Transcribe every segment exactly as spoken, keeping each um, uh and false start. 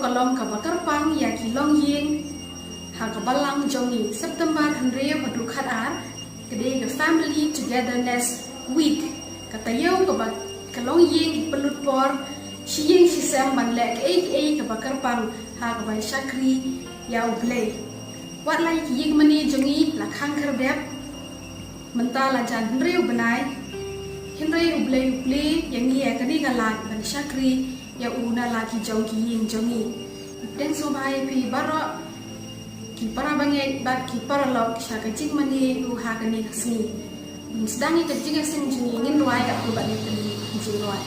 ka long kaba kyrpang ïa ki longïing ha ka balang jong ngi. September hynriew haduh khatar ka dei ka Family Togetherness Week. Ka taïew kaba ka longïing ki pynlut por shi ïing shi sem ban leh kaei kaei kaba kyrpang ha kaba shakri ïa U Blei. Wat la ki ïing mane jong ngi la khang khyrdep, mynta la jan hynriew bnai, hynrei U Blei u plie ïa ngi ïa kane ka lad ban shakri ïa u na la ki jong ki ïing jong ngi. Pdeng sngewbha ïa phi baroh ki para bangeit bad ki paralok sha ka jingmane u ha kane ka sngi. Ban sdang ïa ka jingïaseng jong ngi, ngin rwai katto katne tylli ki jingrwai.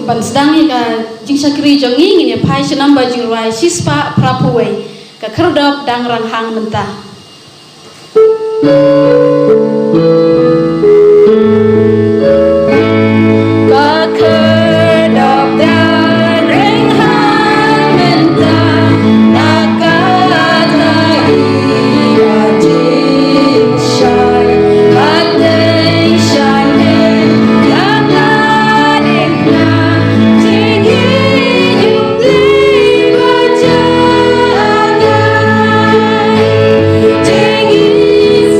Ban sdang ïa ka jingshakri jong ngi, ngin ïa phai sha namba jingrwai shispah phra phew wei, Ka Khyrdop Dang Rang Hang Mynta. Ka khyrdop dang rang hang mynta, na ka ta i ka jingshai, ka dei shai ne, ka na dei na, jingïeid ïa u Blei ba jai. Jingïeid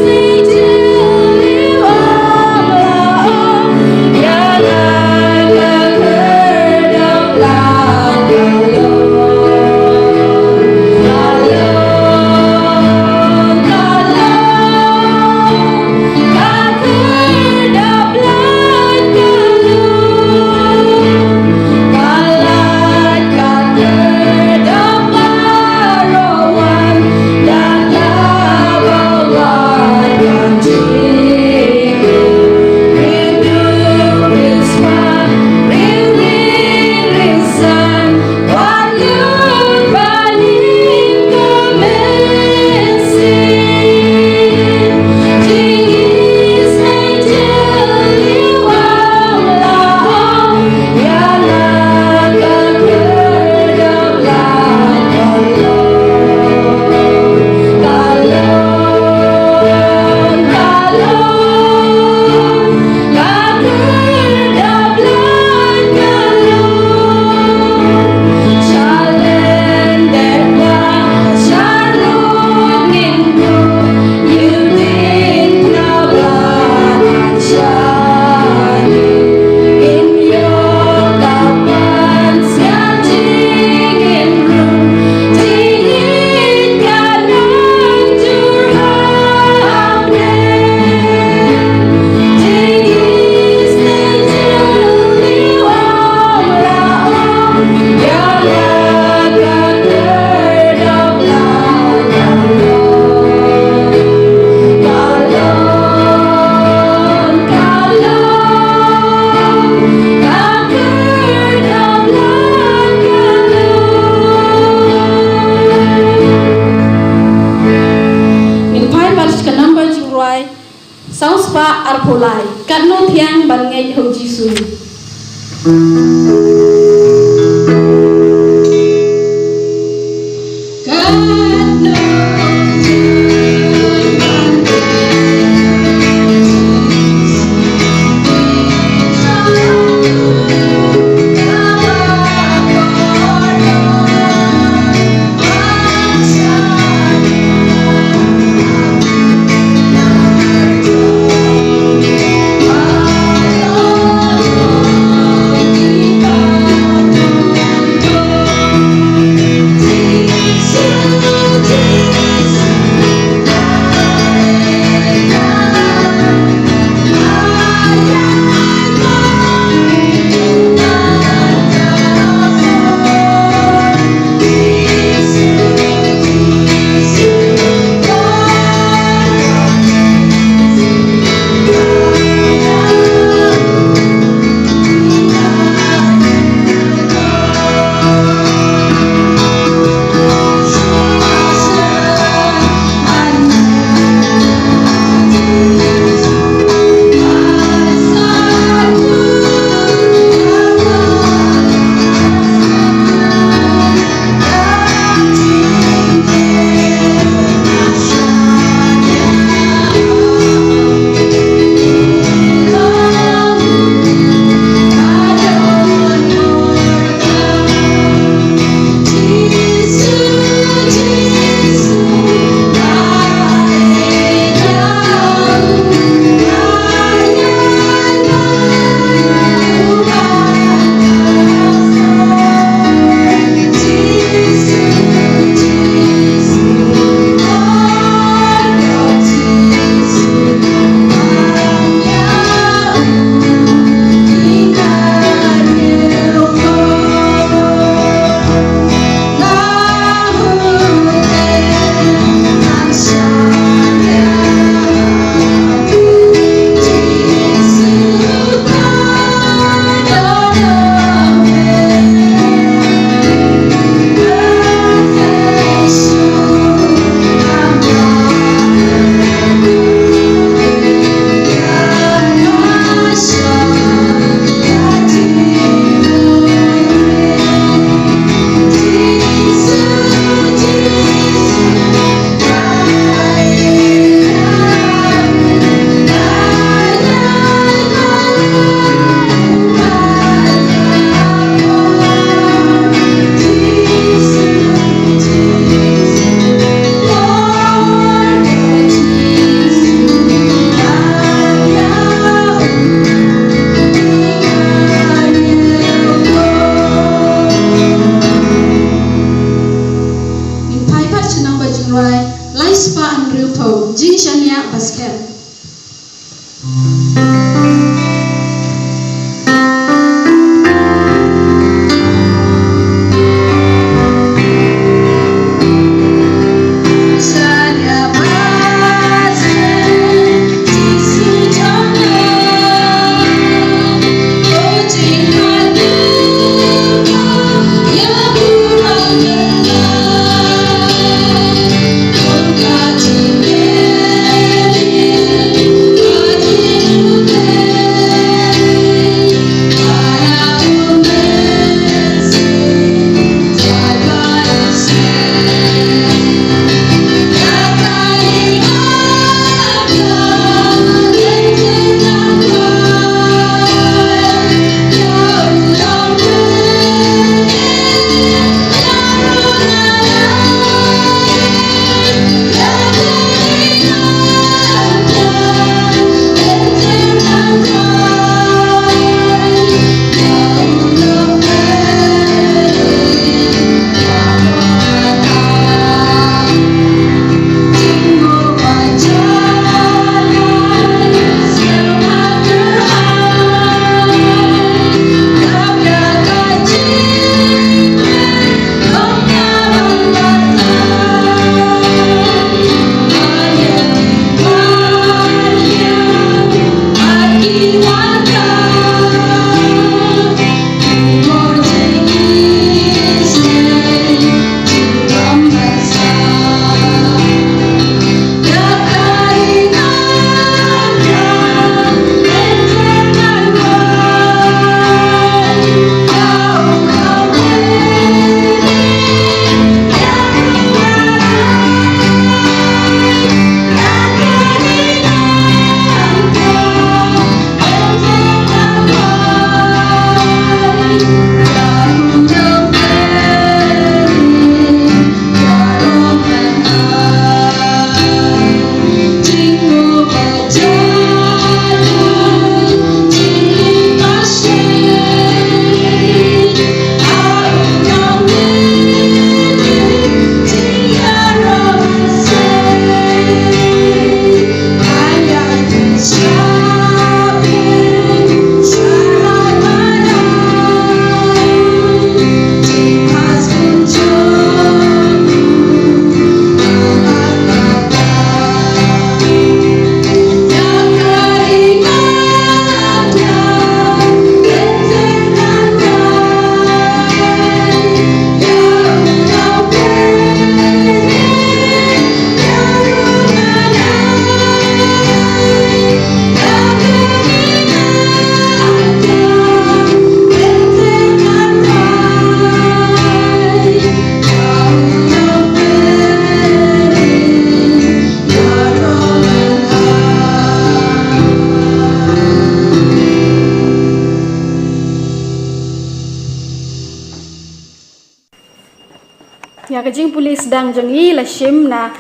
Ïa ka jingpule sdang jong ngi la shim na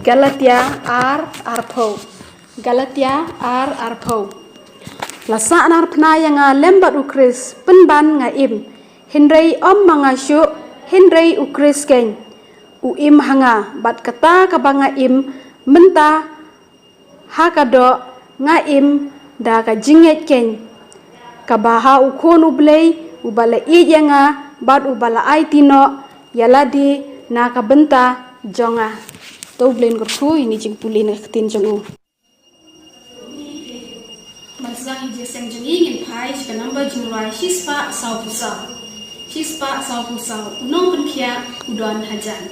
Galatia ar arphew. Galatia ar arphew. La sahnarphna ïa nga lem bad u Khrist, pynban nga im. Hynrei ym ma nga shuh, hynrei u Khrist keiñ u im ha nga, bad kata kaba nga im mynta ha ka doh, nga im da ka jingngeit keiñ kaba ha u Khun u Blei, uba la ïeit ïa nga bad uba la aiti noh ïa lade na ka bynta jong nga. To U Blei un kyrkhu ïa kane ka jingpule na ka ktien jong u. Ban sdang ïa ka jingïaseng jong ngi, ngin phai sha ka number jingrwai shispah sawphew saw. Shispah sawphew saw. U nongpynkhiah u don hajan.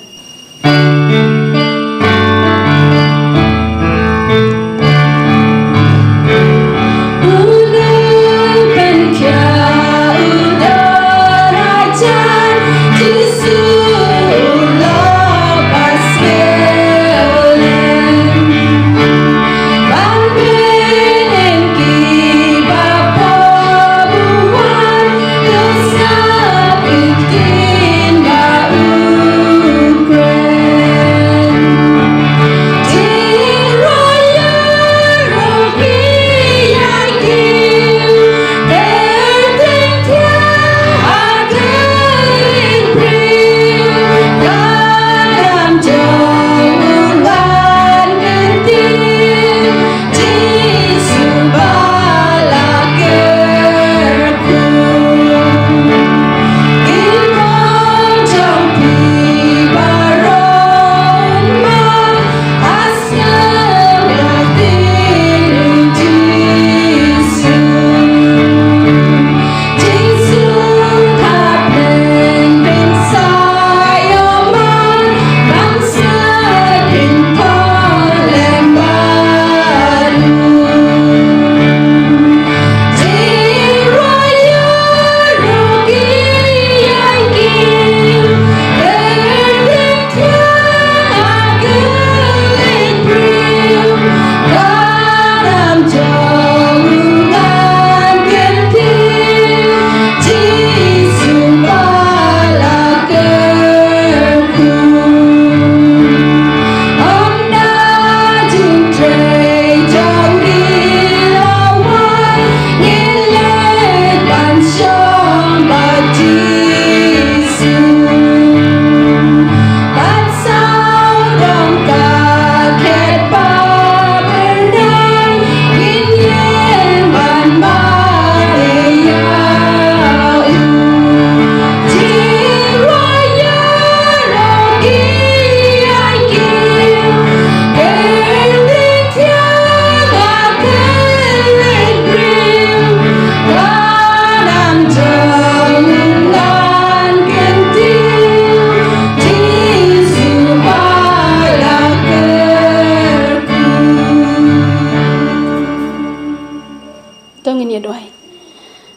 To ngin ïa duwai.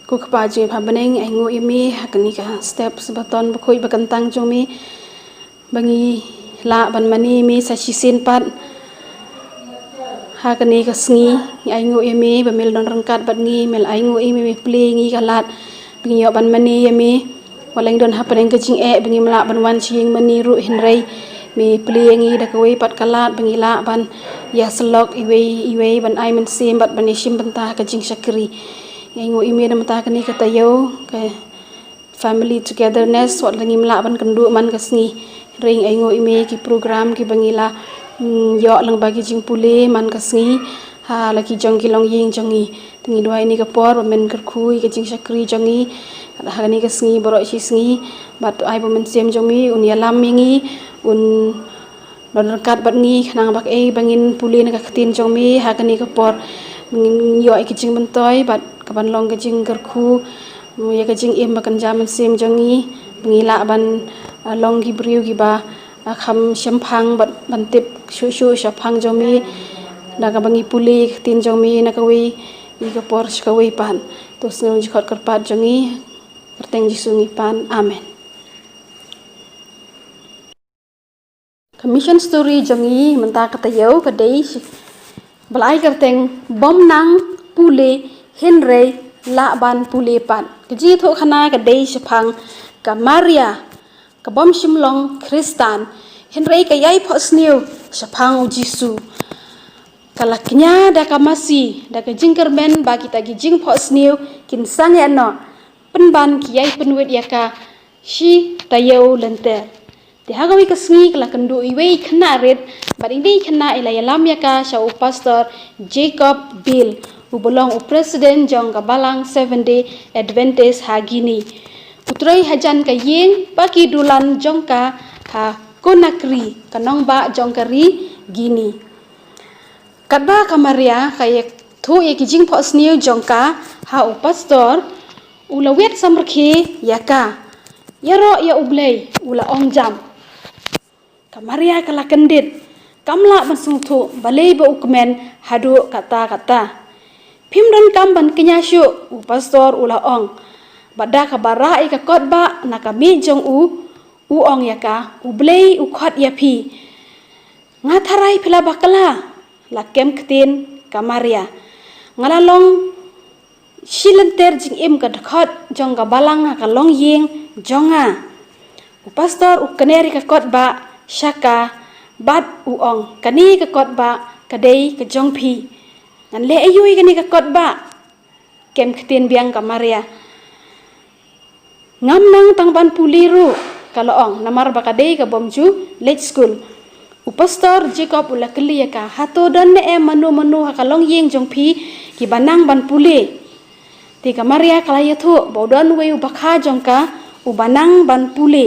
Ko Kpa jong ngi ba ha bneng, ai nguh ïa me ha kane ka step Sabbaton bakhuid bakyntang jong me, ba ngi lah ban mane ïa me sa shisien pat ha kane ka sngi. Ngi ai nguh ïa me ba me la don ryngkat bad ngi, me la ai nguh ïa me, me plie ïa ngi ka lad ba ngi ïoh ban mane ïa me. Wat la ngi don ha pdeng ka jingeh ba ngim lah ban wan sha ïing mane ruh, hynrei me plie ïa ngi da kawei pat ka lad ba ngi lah ban ïa syllok iwei iwei, ban ai mynsiem bad ban ïashim bynta ha ka jingshakri. Ngi ai nguh ïa me na ka bynta kane ka taïew, ka family togetherness, wat la ngim lah ban kynduh man ka sngi, hynrei ngi ai nguh ïa me ki program kiba ngi la, mm, ïoh lyngba ki jingpule man ka sngi ha la ki jong ki longïing jong ngi. Te ngi duwai ha kane ka por ba men kyrkhu ïa ka jingshakri jong ngi ha kane ka sngi baroh shi sngi, bad to ai ba u Mynsiem jong me un ïalam ïa ngi, un don ryngkat bad ngi, khnang ba kaei ba ngin pule na ka ktien jong me ha kane ka por, ngin ïoh ïa ka jingmyntoi bad kaban long ka jingkyrkhu ïa ka jingim ba kynja mynsiem jong ngi, ba ngi lah ban, ah, long ki briew kiba, ah, kham shemphang bad ban tip shuh shuh shaphang jong me da kaba ngi pule ïa ka ktien jong me na kawei ka por sha kawei pat. To sngew jingkhot kyrpad jong ngi, kyrteng Jisu ngi pan. Amen. Ka mission story jong ngi mynta ka taïew ka dei shi-, ba la ai kyrteng Bym Nang Pule Hynrei Lah Ban Pule Pat. Ka jingïathuhkhana ka dei shaphang ka Maria ka bym shym long Khristan, hynrei ka ïai phohsniew shaphang u Jisu. Ka la kñia da ka masi, da ka jingkyrmen ba kita ki jingphohsniew kin sangeh noh, pynban ki ïai pynwit ïa ka shi taïew lynter. Te ha kawei ka sngi ka la kynduh iwei i khynnah rit, bad ine i khynnah i la ïalam ïa ka sha u Pastor Jacob Bill, uba long u president jong ka balang Seventh Day Adventist ha Guinea. U trei hajan ka ïing ba ki dulan jong ka ha Conakry, ka nongbah jong ka ri Guinea. Katba ka Maria ka ïathuh ïa ki jingphohsniew jong ka ha u Pastor, u la wet samrkhie ïa ka. Ïaroh ïa U Blei, u la ong jam. Ka Maria ka la kyndit, kam lah ban sngewthuh balei ba u kmen haduh katta katta. Phim donkam ban kñia shuh, u Pastor u la ong. Bad da kaba rah ïa ka kot bah na ka mih jong u, u ong ïa ka, U Blei u khot ïa phi. Nga tharai phi la bakla, la kem ktien ka Maria. Nga la long shi lynter jingim ka dkhot jong ka balang ha ka longïing jong nga. U Pastor u kner ïa ka kot bah sha ka, bad u ong, kane ka kot bah ka dei ka jong phi. Ngan leh aïu ïa kane ka kot bah? Kem ktien biang ka Maria. Ngam nang tang ban pule ruh, ka la ong, namar ba ka dei ka bym ju leit skul. U Pastor Jacob u la kylli ïa ka, hato don ne em mano mano ha ka longïing jong phi kiba nang ban pule? Te ka Maria ka la ïathuh ba u don uwei u bakha jong ka uba nang ban pule.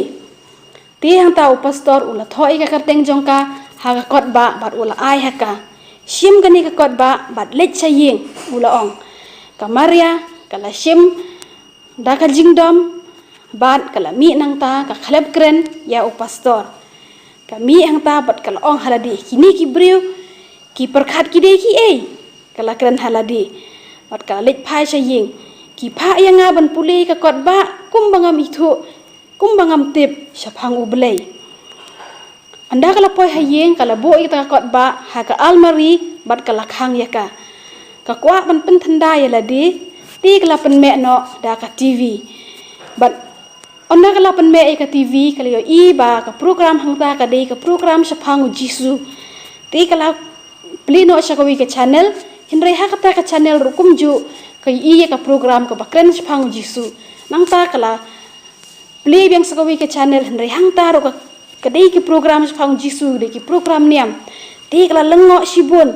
Te hangta u Pastor u la thoh ïa ka kyrteng jong ka ha ka kot bah bad u la ai ha ka. Shim kane ka kot bah bad leit sha ïing, u la ong. Ka Maria ka la shim da ka jingdom bad ka la mih nangta ka khlem kren ïa u Pastor. Ka mih hangta bad ka la ong ha lade, kine ki briew ki pyrkhat ki dei kiei? Ka la kren ha lade. Bad ka la leit phai sha ïing. Ki phah ïa nga ban pule ka kot bah kumba ngam ithuh, kumba ngam tip shaphang U Blei. Ynda ka la poi ha ïing ka la buh ïa ka kot bah ha ka almari bad ka la khang ïa ka. Ka kwah ban pynthynda ïa lade, te ka la pynmeh noh da ka T V. Bad ynda ka la pynmeh ïa ka T V ka la ïohi ba ka program hangta ka dei ka program shaphang u Jisu. Te ka la plie noh sha kawei ka channel, hynrei ha kata ka channel ruh kumjuh ka ïohi ïa ka program kaba kren shaphang u Jisu. Nangta ka la plie biang sha kawei ka channel, hynrei hangta ruh ka, ka dei ki program shaphang u Jisu, dei ki program niam. Te ka la lyngngoh shibun,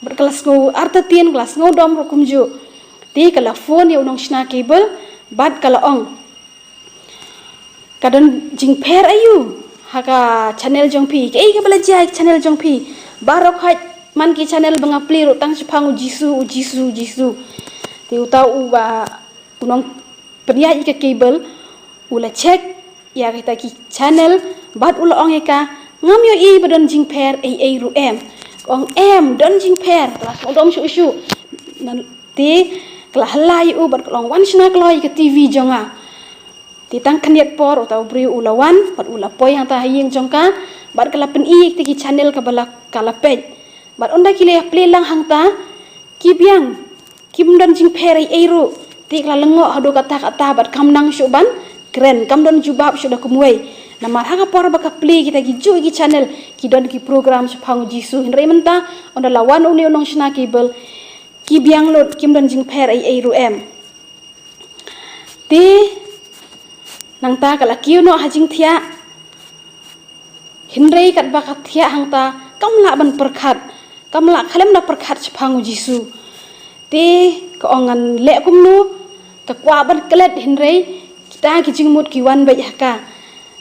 bad ka la sngew artatien, ka la sngew dom ruh kumjuh. Te ka la phone ïa u nongshna cable bad ka la ong, ka don jingpher aïu ha ka channel jong phi? Kaei kaba la jia ha ka channel jong phi? Baroh khoit man ki channel ba nga plie ruh tang shaphang u Jisu, u Jisu, u Jisu. Te uta uba u nongpynïaid ïa ka cable u la check ïa kita ki channel bad u la ong ïa ka, ngam ïohi ba don jingpher ei ei ruh em. Ka ong, em, don jingpher. Ka la sngew dom shuh shuh. Te ka la halla ïa u bad ka la ong, wan shna kloi ïa ka T V jong nga. Te tang khyndiat por uta u briew u la wan bad u la poi hangta ha ïing jong ka bad ka la pyni ïa kita ki channel kaba la, ka la peit. Bad ynda ki la ïa plie lang hangta, ki biang, kim don jingpher ei ei ruh. Te ka la lyngngoh haduh katta katta bad kam nang shuh ban kren, kam don jubab shuh da kumwei. Namar ha ka por ba ka plie kita kijuh ki channel ki don ki program shaphang u Jisu, hynrei mynta ynda la wan une u nongshna cable, ki biang lut, kim don jingpher ei ei ruh em. Te nangta ka la kiew noh ha jingthiah. Hynrei katba ka thiah hangta kam lah ban pyrkhat, kam lah, khlem da pyrkhat shaphang u Jisu. Te ka ong, ngan leh kumno? Ka kwah ban klet, hynrei kita ki jingmut ki wan beit ha ka.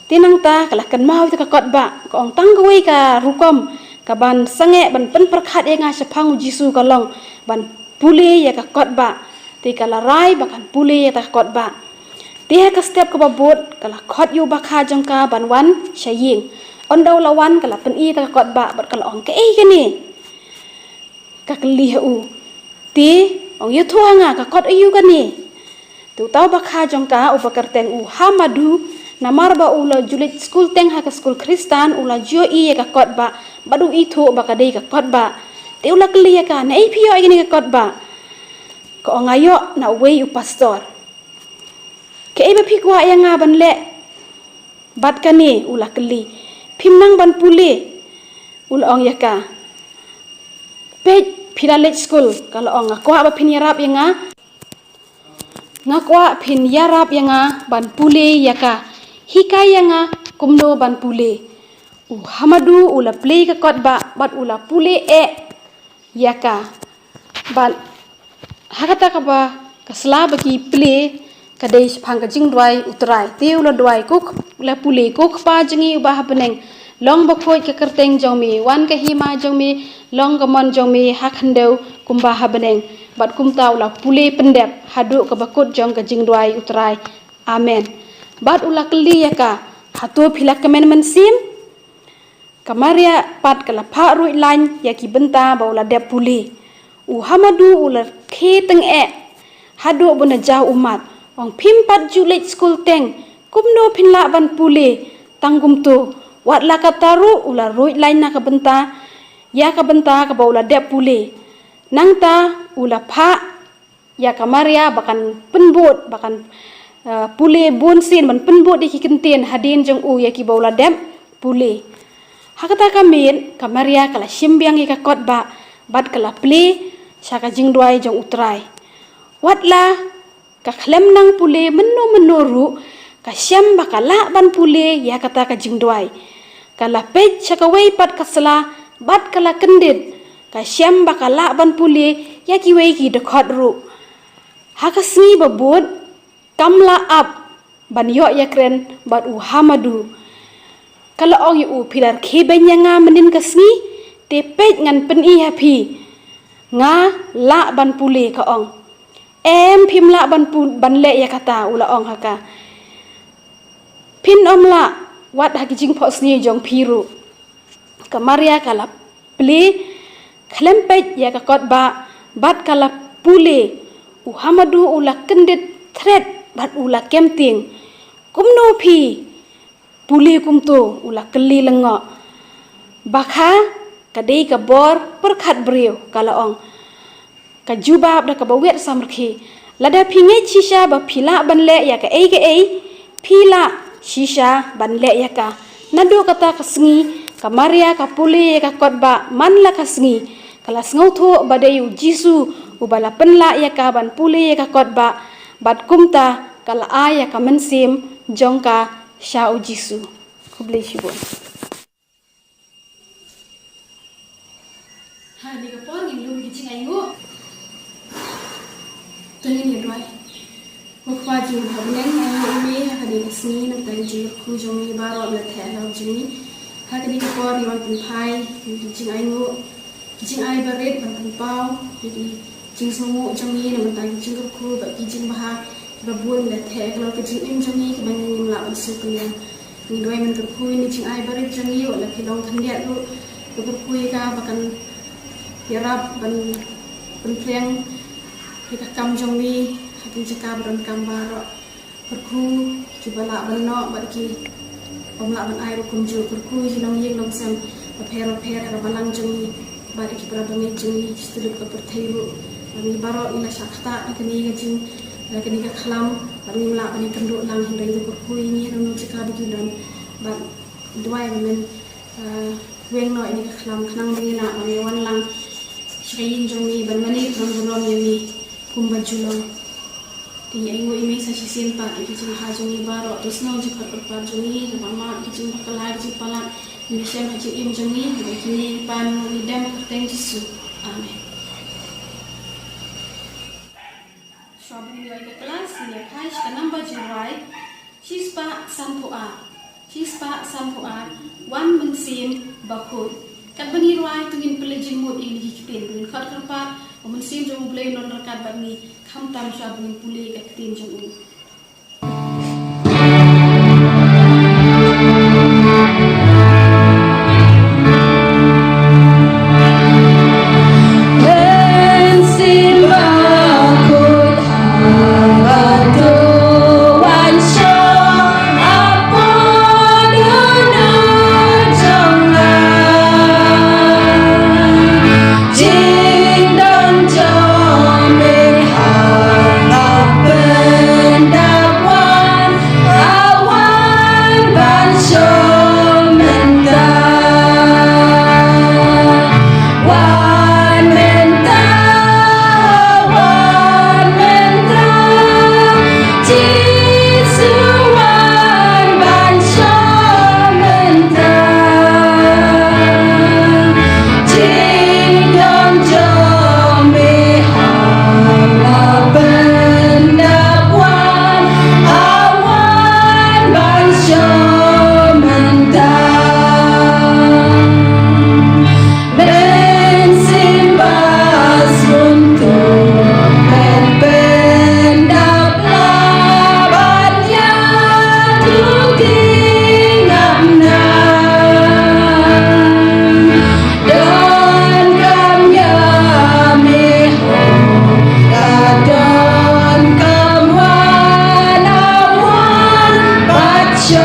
Te nangta ka la kynmaw ïa ka kot bah, ka ong, tang kawei ka rukom kaban sangeh ban pynpyrkhat ïa nga shaphang u Jisu ka long ban pule ïa ka kot bah. Te ka la rai ba kan pule ïa ka kot bah. Te ha ka step kaba bud ka la khot ïa u bakha jong ka ban wan sha ïing. Ynda u la wan ka la pyni ïa ka kot bah bad ka la ong, kaei kane? Ka kylli ha u. Te ong, ïathuh ha nga, ka kot aïu kane? Te uta u bakha jong ka uba kyrteng u Hamadu, namar ba u la ju leit skul teng ha ka skul Khristan, u la ju ïohi ïa ka kot bah bad u ithuh ba ka dei ka kot bah. Te u la kylli ïa ka, naei phi ïoh ïa kane ka kot bah? Ka ong, nga ïoh na uwei u pastor. Kaei ba phi kwah ïa nga ban leh? Bad kane u la kylli, phim nang ban pule? U la ong ïa ka, peit, phi la leit skul. Ka la ong, nga kwah ba phin ïarap ïa nga. Nga kwah phin ïarap ïa nga ban pule ïa ka. Hikai ïa nga kumno ban pule. U Hamadu u la plie ka kot ba bad u la pule eh ïa ka. Bad ha kata kaba ka sla ba ki plie ka dei shaphang ka jingduwai U Trai. Te u la duwai, ko u la pule, Ko Kpa jong ngi uba ha bneng, long bakhuid ka kyrteng jong me, wan ka hima jong me, long ka mon jong me ha khyndew kumba ha bneng. Bad kumta u la pule pyndep haduh kaba kut jong ka jingduwai U Trai. Amen. Bad u la kylli ïa ka, hato phi la kmen mynsiem? Ka Maria pat ka la phah ruh lain ïa ki bynta ba u la dep pule. U Hamadu u la khie tyngeh haduh ba u na jaw ummat. Ong, phim pat ju leit skul teng, kumno phin lah ban pule tang kumto? Wat la katta ruh u la ruh lain na ka bynta, ïa ka bynta kaba u la dep pule. Nangta u la phah ïa ka Maria ba kan pynbud, ba kan, eh, pule bun sien, ban pynbud ïa ki kyntien hadien jong u ïa kiba u la dep pule. Ha kata ka miet ka Maria ka la shim biang ïa ka kot ba bad ka la plie sha ka jingduwai jong U Trai. Wat la ka khlem nang pule mynno mynno ruh, ka shem ba ka lah ban pule ïa kata ka jingduwai. Ka la peit sha kawei pat ka sla bad ka la kyndit, ka shem ba ka lah ban pule ïa kiwei ki dkhot ruh. Ha ka sngi ba bud kam la ap ban ïoh ïakren bad u Hamadu. Ka la ong ïa u, phi la rkhie beiñ ïa nga mynnin ka sngi, te peit ngan pyni ha phi. Nga lah ban pule, ka ong. Em, phim lah ban pu-, ban leh ïa kata, u la ong ha ka. Phin ym lah, wat ha ki jingphohsniew jong phi ruh. Ka Maria ka la plie khlem peit ïa ka kot ba bad ka la pule. U Hamadu u la kyndit thret bad u la kem tieng. Kumno phi pule kumto? U la kylli lyngngoh. Ba kha ka dei ka bor pyrkhat briew, ka la ong. Ka jubab da kaba wiar samrkhie. Lada phi ngeit shisha ba phi lah ban leh ïa kaei kaei, phi lah shisha ban leh ïa ka. Naduh kata ka sngi ka Maria ka pule ïa ka kot ba man la ka sngi. Ka la sngewthuh ba dei u Jisu uba la pynlah ïa ka ban pule ïa ka kot ba, bad kumta ka la ai ïa ka mynsiem jong ka sha u Jisu. Khublei shibun. Ha kane ka por ngin lum ki jingainguh. To ngin ïa duwai. Ko Kpa jong ngi ba ha bneng, ainguh ïa me ha kane ka sngi na ka bynta ka jingkyrkhu jong me baroh, me la theh halor jong ngi. Ha kane ka por ngi wan pynphai ki jingainguh, ki jingai barit ban pynpaw ïa ki jingsngewnguh jong ngi na ka bynta ki jingkyrkhu bad ki jingbha kiba bun, me la theh halor ka jingim jong ngi kaba ngim lah ban sngewkylliang. Ngi duwai men kyrkhu ïa kine ki jingai barit jong ngi, wat la ki long khyndiat ruh, to kyrkhu ïa ka ba kan ïarap ban pynphriang ïa ka kam jong me ha ki jaka ba donkam baroh. Kyrkhu kiba lah ban noh bad kiba ym lah ban ai ruh kumjuh. Kyrkhu ïa ki nongïing nongseng bapher bapher ha ka balang jong ngi bad ïa ki para bangeit jong ngi sha kyllup ka pyrthei ruh. Bad ngi baroh ngi la shah ktah ha kane ka jing, ha kane ka khlam bad ngim lah ban ïakynduh lang, hynrei to kyrkhu ïa ngi ha kano kano ka jaka ba ngi don. Bad duwai ba men, eh, weng noh ïa kane ka khlam khnang ba ngin lah ban ïawan lang sha ka ïing jong me ban mane kyrpang burom ïa me kumba ju long. Te ngi ainguh ïa me sa shisien pat ïa ki jingbha jong ngi baroh, to sngew jingkhot kyrpad jong ngi, naba map ïa ki jingbakla, ki jingpalat, ngi shem ha jingim jong ngi, naba kine ngi pan ngi dem ha ka kyrteng Jisu. Amen. Shuwa ba ngin duwai ka klas, ngin ïa phai sha ka namba jingrwai shispah sanphew ar. Shispah sanphew ar, Wan Mynsiem Bakhuid. Katba ngi rwai to ngin pynleit jingmut ïa kine ki ktien, to ngin khot kyrpad ba U Mynsiem jong U Blei un don ryngkat bad ngi, khamtam shuwa ba ngin pule ïa ka ktien jong U. Sha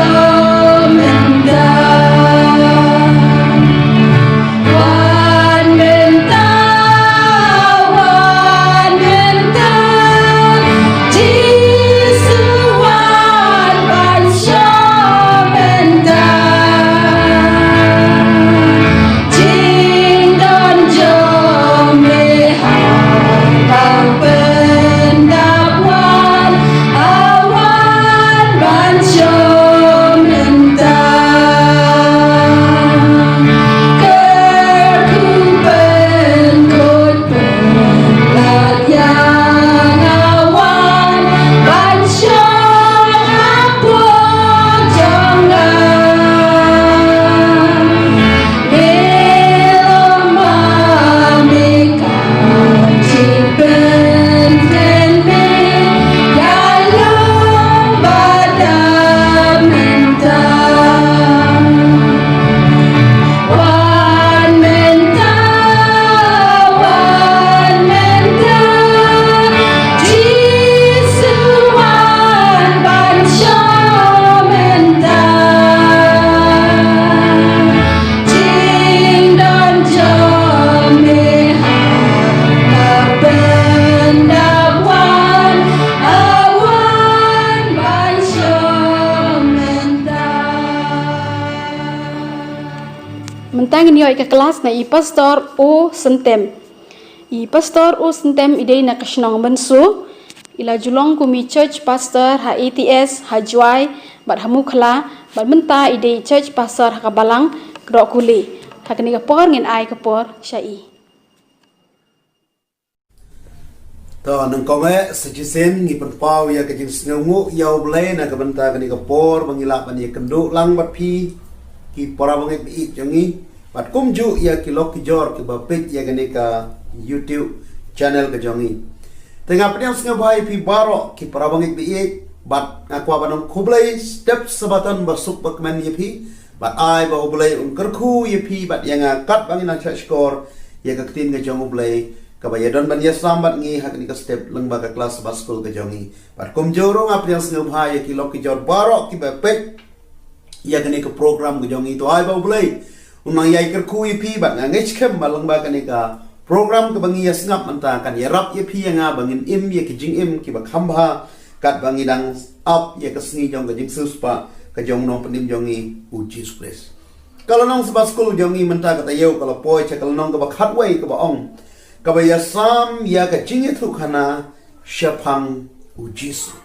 mynta, wan mynta, wan mynta, Jisu wan ban sha mynta. Jingdon jong me ha ka pyndap wan, a wan ban sha mynta. Kyrkhu pynkut pynlait ïa nga wan ban shong hapoh jong nga. Me long ma me ka jingpynkmen me ïa long ba da mynta. Wan mynta, wan mynta, Jisu wan ban sha mynta. Jingdon jong me ha ka pyndap wan, a wan ban sha mynta. Mynta ngin ïoh ïa ka klas na i Pastor U Syntem. I Pastor U Syntem i dei na ka shnong Mynso. I la ju long kum i church pastor ha A T S, ha Jowai bad ha Mukhla, bad mynta i dei church pastor ha ka Balang Kdohkuli. Ha kane ka por ngin ai ka por sha i. To, nyngkong eh, sa shisien ngi pynpaw ïa ka jingsngewnguh ïa U Blei na ka bynta kane ka por ba ngi lah ban ïakynduh lang bad phi ki para bangeit ba ïeit jong ngi, bad kumjuh ïa ki lok ki jor kiba peit ïa kane ka YouTube channel ka jong ngi. Te nga pdiang sngewbha ïa phi baroh ki para bangeit ba ïeit, bad nga kwah ban ong khublei step Sabaton ba suk ba kmen ïa phi, bad ai ba U Blei un kyrkhu ïa phi bad ïa nga katba ngin nang shah shkor ïa ka ktien ka jong U Blei, kaba ïadon ban ïasam bad ngi ha kane ka step lyngba ka klas Sabbath School ka jong ngi. Bad kumjuh ruh nga pdiang sngewbha ïa ki lok ki jor baroh kiba peit ïa kane ka program ka jong ngi. To ai ba U Blei un nang ïai kyrkhu ïa phi, bad nga ngeit skhem ba lyngba kane ka program kaba ngi ïa sngap mynta kan ïarap ïa phi ïa nga ba ngin im ïa ki jingim kiba kham bha katba ngi dang ap ïa ka sngi jong ka jingsiewspah ka jong u Nongpynim jong ngi U Jisu Khrist. Ka lynnong Sabbath School jong ngi mynta ka taïew ka la poi sha ka lynnong kaba khatwei kaba ong, kaba ïasam ïa ka jingïathuhkhana shaphang U Jisu.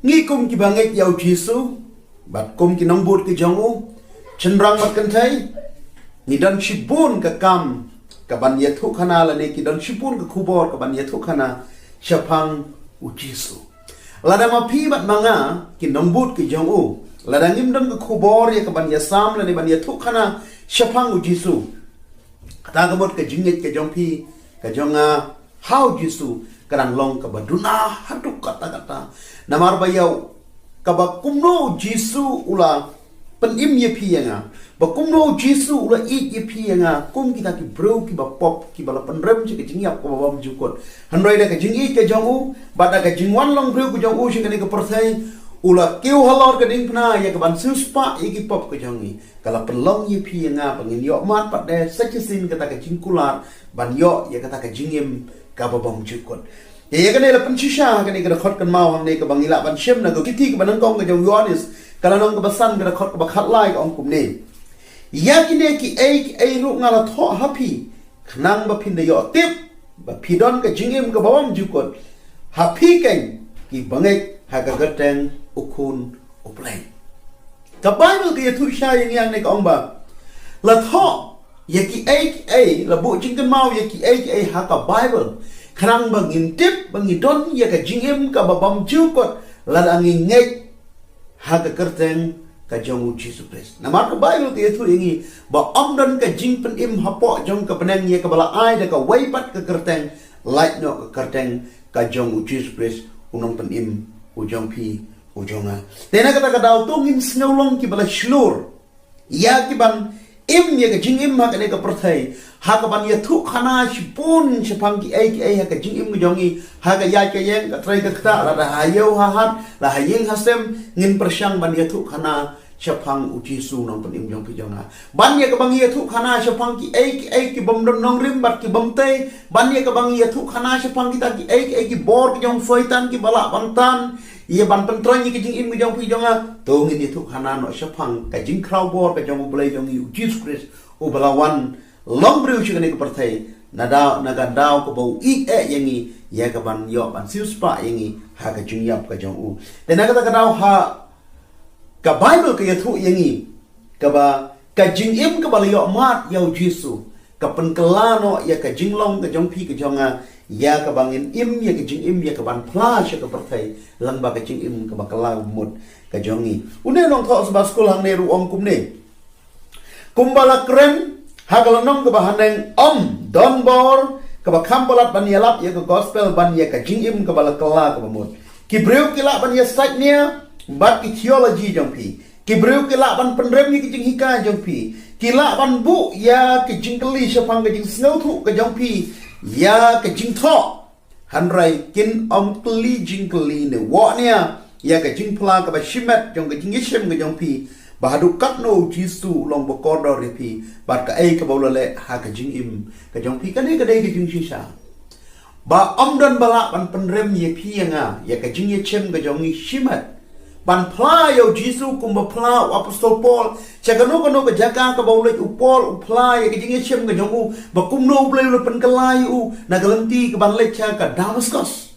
Ngi kum kiba ngeit ïa U Jisu bad kum ki nongbud ki jong u, shynrang bad kynthei, ngi don shibun ka kam kaban ïathuhkhana lane ki don shibun ka khubor kaban ïathuhkhana shaphang U Jisu. Lada ma phi bad ma nga ki nongbud ki jong u, lada ngim don ka khubor ïa kaban ïasam lane ban ïathuhkhana shaphang U Jisu, kata ka mut ka jingngeit ka jong phi, ka jong nga ha U Jisu ka dang long kaba duna haduh katta katta. Namar ba ïa kaba kumno U Jisu u la pynim ïa phi ïa nga, ba kumno U Jisu u la ïeit ïa phi ïa nga kum kita ki briew kiba pop, kiba la pynrem sha ka jingïap kaba bymjukut. Hynrei da ka jingïeit ka jong u bad da ka jingwan long briew ka jong u sha kane ka pyrthei, u la kiew halor ka diengphna ïa kaban siewspah ïa ki pop ka jong ngi. Ka la pynlong ïa phi ïa nga ba ngin ïoh mad pat de sa shisien kata ka jingkular ban ïoh ïa kata ka jingim kaba bymjukut. Ïa, ïa kane la pynshisha ha kane ka dkhot kynmaw hangne kaba ngi lah ban shem na ka shithi kaba nyngkong ka jong u Ïoannis, ka lynnong kaba san, ka dkhot kaba khatlai, ka ong kumne: Ïa kine kiei kiei ruh nga la thoh ha phi, khnang ba phin da ïoh tip ba phi don ka jingim kaba bymjukut ha phi keiñ kiba ngeit ha ka kyrteng U Khun U Blei. Ka Baibl ka ïathuh shisha ïa ngi hangne, ka ong ba la thoh ïa kiei kiei, la buh jingkynmaw ïa kiei kiei ha ka Baibl khnang ba ngin tip ba ngi don ïa ka jingim kaba bymjukut lada ngi ngeit ha ka kyrteng ka jong U Jisu Khrist. Namar ka Baibl ka ïathuh ïa ngi ba ym don ka jingpynim hapoh jong ka bneng ïa kaba la ai da kawei pat ka kyrteng, lait noh ka kyrteng ka jong U Jisu Khrist, U Nongpynim u jong phi u jong nga. Te na kata ka daw to ngin sngew long kiba la shlur ïa kiban im ïa ka jingim ha kane ka pyrthei ha ka ban ïathuh khana shibun shaphang ki ei ki ei ha ka jingim ka jong ngi, ha ka ïaid ka ïeng, ka trei ka ktah, lada ha ïew ha hat, la ha ïing ha sem, ngin pyrshang ban ïathuh khana shaphang U Jisu Nongpynim jong phi jong nga. Ban ïa kaba ngi ïathuh khana shaphang ki ei ki ei ki bym don nongrim bad ki bym tei, ban ïa kaba ngi ïathuh khana shaphang kita ki ei ki ei ki bor ki jong Soitan kiba lah ban tan ïa ban pyntrei ïa ka jingim ka jong phi jong nga. To ngin ïathuh khana noh shaphang ka jingkhraw bor ka jong U Blei jong ngi U Jisu Khrist, uba la wan long briew sha kane ka pyrthei, na daw, na ka daw kaba u ïeit eh ïa ngi, ïa ka ban ïoh ban siewspah ïa ngi ha ka jingïap ka jong u. Te na kata ka daw ha ka Baibl ka ïathuh ïa ngi kaba ka jingim kaba la ïoh mad ïa U Jisu ka pynkylla noh ïa ka jinglong ka jong phi ka jong nga, ïa kaba ngin im ïa ka jingim ïa ka ban phla sha ka pyrthei lyngba ka jingim kaba kylla mut ka jong ngi. Une u nongthoh Sabbath School hangne ruh u ong kumne. Kumba la kren ha ka lynnong kaba haneng, ym don bor kaba kham palat ban ïalap ïa ka gospel ban ïa ka jingim kaba la kylla kaba mut. Ki briew ki lah ban ïasaid nia bad ki theology jong phi. Ki briew ki lah ban pynrem ïa ki jinghikai jong phi. Ki lah ban buh ïa ki jingkylli shaphang ka jingsngewthuh ka jong phi ïa ka jingthoh. Hynrei kin ym kylli jingkylli ne wad nia ïa ka jingphla kaba shimet jong ka jingïashem ka jong phi, ba haduh katno U Jisu u long ba kordor ïa phi bad kaei kaba u la leh ha ka jingim ka jong phi. Kane ka dei ka jingshisha ba ym don ba lah ban pynrem ïa phi ïa nga ïa ka jingïashem ka jong ngi shimet ban phla ïa U Jisu kumba phla u Apostol Paul. Sha kano kano ka jaka kaba u leit u Paul u phla ïa ka jingïashem ka jong u ba kumno U Blei u la pynkylla ïa u na ka lynti ka ban leit sha ka Damaskus.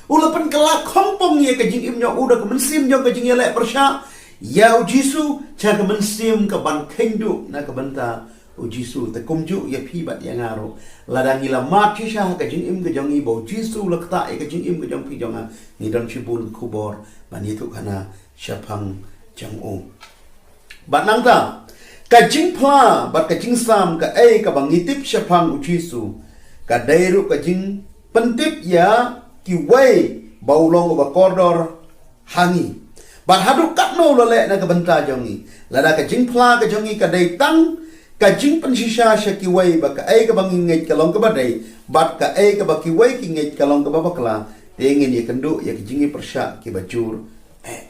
U la pynkylla khongpong ïa ka jingim jong u da ka mynsiem jong ka jingïaleh pyrshah ïa U Jisu, sha ka mynsiem ka ban kheiñ duh na ka bynta U Jisu. Te kumjuh ïa phi bad ïa nga ruh, lada ngi la mad shisha ha ka jingim ka jong ngi ba U Jisu u la ktah ïa ka jingim ka jong phi jong nga, ngi don shibun ka khubor ban ïathuh khana shaphang jong u. Bad nangta ka jingphla bad ka jingsam kaei kaba ngi tip shaphang U Jisu ka dei ruh ka jingpyntip ïa kiwei ba u long uba kordor ha ngi. Bad haduh katno u la leh na ka bynta jong ngi. Lada ka jingphla ka jong ngi ka dei tang ka jingpynshisha sha kiwei ba kaei kaba ngi ngeit ka long kaba dei bad kaei kaba kiwei ki ngeit ka long kaba bakla, te ngin ïakynduh ïa ki jingïapyrshah kiba jur. Eh,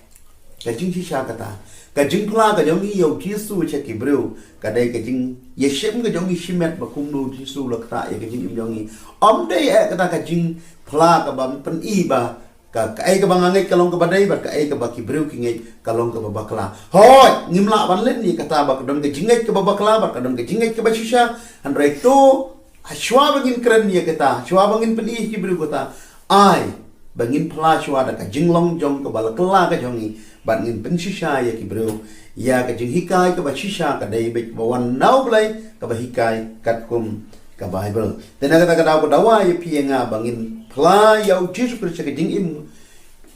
ka jingshisha kata, ka jingphla ka jong ngi ïa U Jisu sha ki briew ka dei ka jingïashem ka jong ngi shimet ba kumno U Jisu u la ktah ïa ka jingim jong ngi. Ym dei eh kata ka jingphla kaba pyni ba ka, kaei kaba nga ngeit ka long kaba dei bad kaei kaba ki briew ki ngeit ka long kaba bakla. Hooid, ngim lah ban len ïa kata ba ka don ka jingngeit kaba bakla bad ka don ka jingngeit kaba shisha. Hynrei to, ha shuwa ba ngin kren ïa kata, shuwa ba ngin pyni ïa ki briew kata, ai ba ngin phla shuwa da ka jinglong jong kaba la kylla ka jong ngi bad ngin pynshisha ïa ki briew ïa ka jinghikai kaba shisha ka dei beit ba wan na U Blei kaba hikai katkum ka Baibl. Te na kata ka daw ka dawa ïa phi ïa nga ba ngin phla ïa U Jisu Khrist sha ka jingim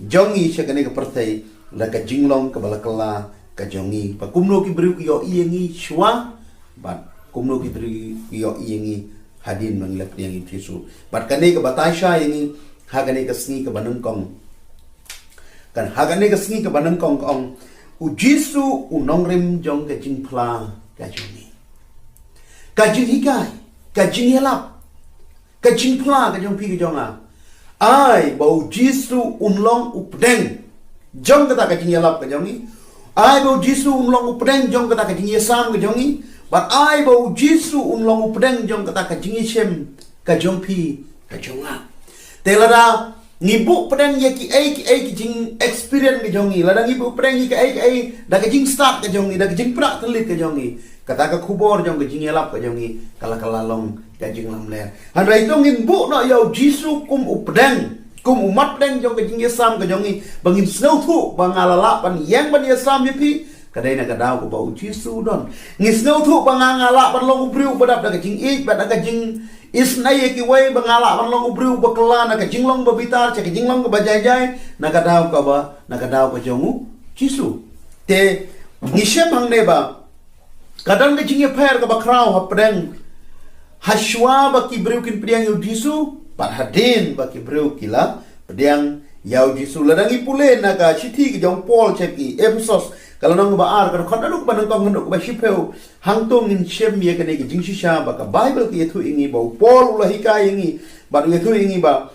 jong ngi sha kane ka pyrthei da ka jinglong kaba la kylla ka jong ngi. Ba kumno ki briew ki ïohi ïa ngi shuwa bad kumno ki briew ki ïohi ïa ngi hadien ba ngi la pdiang ïa U Jisu. Bad kane ka batai shai ïa ngi ha kane ka sngi kaba nyngkong. Kan ha kane ka sngi kaba nyngkong ka ong, U Jisu u nongrim jong ka jingphla ka jong ngi. Ka jinghikai, ka jingïalap, ka jingphla ka jong phi ka jong nga. Ai ba U Jisu un long u pdeng jong kata ka jingïalap ka jong ngi. Ai ba U Jisu un long u pdeng jong kata ka jingïasam ka jong ngi. Bad ai ba U Jisu un long u pdeng jong kata ka jingïashem ka jong phi ka jong nga. Te lada ngi buh pdeng ïa ki ei ki ei ki jingexperience ka jong ngi, lada ngi buh pdeng ïa ki ei ki ei da ka jingstad ka jong ngi, da ka jingpyrshah thylliej ka jong ngi, kata ka khubor jong ka jingïalap ka jong ngi ka la ka la long ka jinglamler. Hynrei to ngin buh noh ïa U Jisu kum u pdeng, kum u mat pdeng jong ka jingïasam ka jong ngi, ba ngin sngewthuh ba nga la lah ban ïeng ban ïasam ïa phi, ka dei na ka daw kaba U Jisu u don. Ngi sngewthuh ba nga, nga lah ban long u briew uba dap da ka jingïeit bad da ka jingisynei ïa kiwei, ba nga lah ban long u briew uba kylla na ka jinglong ba bitar sha ka jinglong kaba jai jai, na ka daw kaba, na ka daw ka jong U Jisu. Te ngi shem hangne ba ka don ka jingïapher kaba khraw hapdeng ha shuwa ba ki briew kin pdiang ïa U Jisu bad hadien ba ki briew ki la pdiang ïa U Jisu. Lada ngi pule na ka shithi ka jong Paul sha ki Ephesos Ka lynnong kaba ar, ka dkhot naduh kaba nyngkong haduh kaba shiphew. Hangto ngin shem ïa kane ka jingshisha ba ka Baibl ka ïathuh ïa ngi ba u Paul u la hikai ïa ngi, bad u ïathuh ïa ngi ba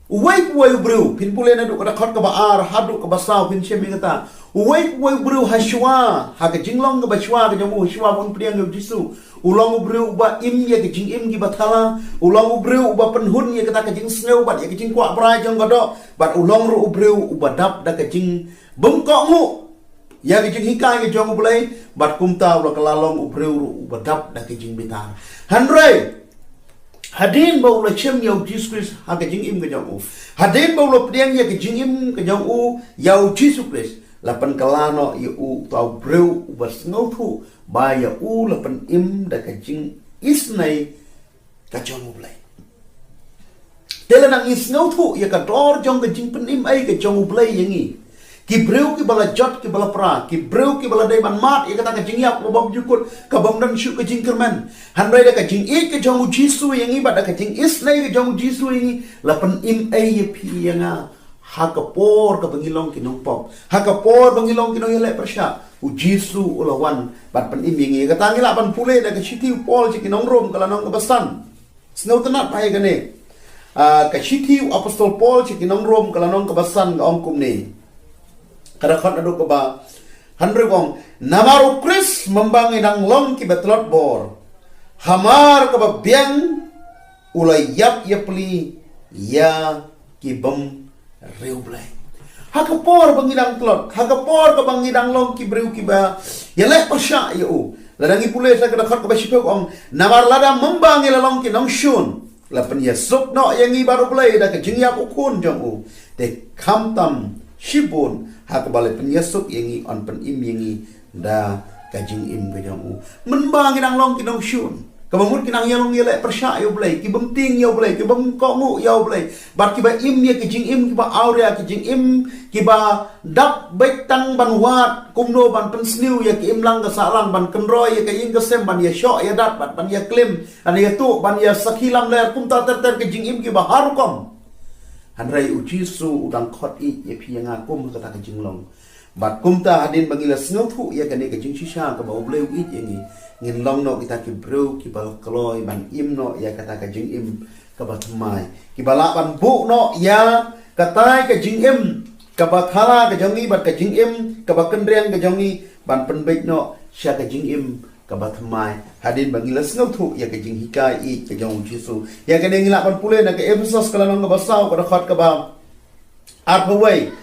uwei pa uwei u briew, phin pule naduh ka dkhot kaba ar haduh kaba saw, phin shem ïa kata. Uwei pa uwei u briew ha shuwa, ha ka jinglong kaba shuwa ka jong u, ha shuwa ban pdiang ïa u Jisu, u long u briew uba im ïa ka jingim kiba thala, u long u briew uba pynhun ïa kata ka jingsngew bad ïa ka jingkwah brai jong ka doh, bad u long ruh u briew uba dap da ka jingbymkohnguh ïa ka jinghikai ka jong U Blei, bad kumta u la kylla long u briew ruh uba dap da ka jingbitar. Hynrei hadien ba u la shem ïa u Jisu Khrist ha ka jingim ka jong u, hadien ba u la pdiang ïa ka jingim ka jong u ïa u Jisu Khrist, la pynkylla noh ïa u uta u briew uba sngewthuh ba ïa u la pynim da ka jingisynei ka jong U Blei. Te lada ngi sngewthuh ïa ka dor jong ka jingpynim ei ka jong U Blei ïa ngi, ki briew kiba la jot kiba la pra, ki briew kiba la dei ban mad ïa kata ka jingïap kaba bymjukut, ka bym don shuh ka jingkyrmen, hynrei da ka jingïeit ka jong u Jisu ïa ngi bad da ka jingisynei ka jong u Jisu ïa ngi, la pynim ei ïa phi ïa nga. Ha ka por kaba ngi long ki nongpop, ha ka por ba ngi long ki nongïaleh pyrshah, u Jisu u la wan ban pynim ïa ngi. Kata ngi lah ban pule da ka shithi u Paul sha ki nong Rom ka lynnong kaba san. Sngewtynnat bha ïa kane. Ah, ka shithi u Apostol Paul sha ki nong Rom ka lynnong kaba san ka ong kumne. Ka dkhot naduh kaba hynriew ka ong, namar u Khrist mynba ngi dang long kiba tlot bor, hamar kaba biang u la ïap ïapli ïa ki bym riewblei. Ha ka por ba ngi dang tlot, ha ka por kaba ngi dang long ki briew kiba ïaleh pyrshah ïa u. Lada ngi pule sha ka dkhot kaba shiphew ka ong, namar lada mynba ngi la long ki nongshun, la pynïasuk noh ïa ngi bad U Blei da ka jingïap u Khun jong u, te khamtam shibun ha kaba la pynïasuk ïa ngi yn pynim ïa ngi da ka jingim ka jong u. Mynba ngi dang long ki nongshun, kaba mut ki nang ïalong ïaleh pyrshah ïa U Blei, ki bym tieng ïa U Blei, ki bym kohnguh ïa U Blei, bad kiba im ïa ki jingim kiba awria, ki jingim kiba dap beit tang ban wad kumno ban pynsniew ïa ki imlang ka sahlang, ban kynroi ïa ka ïing ka sem, ban ïashoh ïadat bad ban ïaklim, ban ïatuh, ban ïasakhi lamler, kumta ter ter ki jingim kiba har rukom. Hynrei u Jisu u dang khot ïeit ïa phi ïa nga kum ha kata ka jinglong. Bad kumta hadien ba ngi la sngewthuh ïa kane ka jingshisha kaba U Blei u ïeit ïa ngi, ngin long noh kita ki briew kiba la kloi ban im noh ïa kata ka jingim kaba thymmai, kiba lah ban buh noh ïa katai ka jingim kaba thala ka jong ngi bad ka jingim kaba kynriang ka jong ngi ban pynbeit noh sha ka jingim kaba thymmai hadien ba ngi la sngewthuh ïa ka jinghikai ïeit ka jong u Jisu. Ïa kane ngi lah ban pule na ka Ephesos ka lynnong kaba saw ka dkhot kaba arphew wei,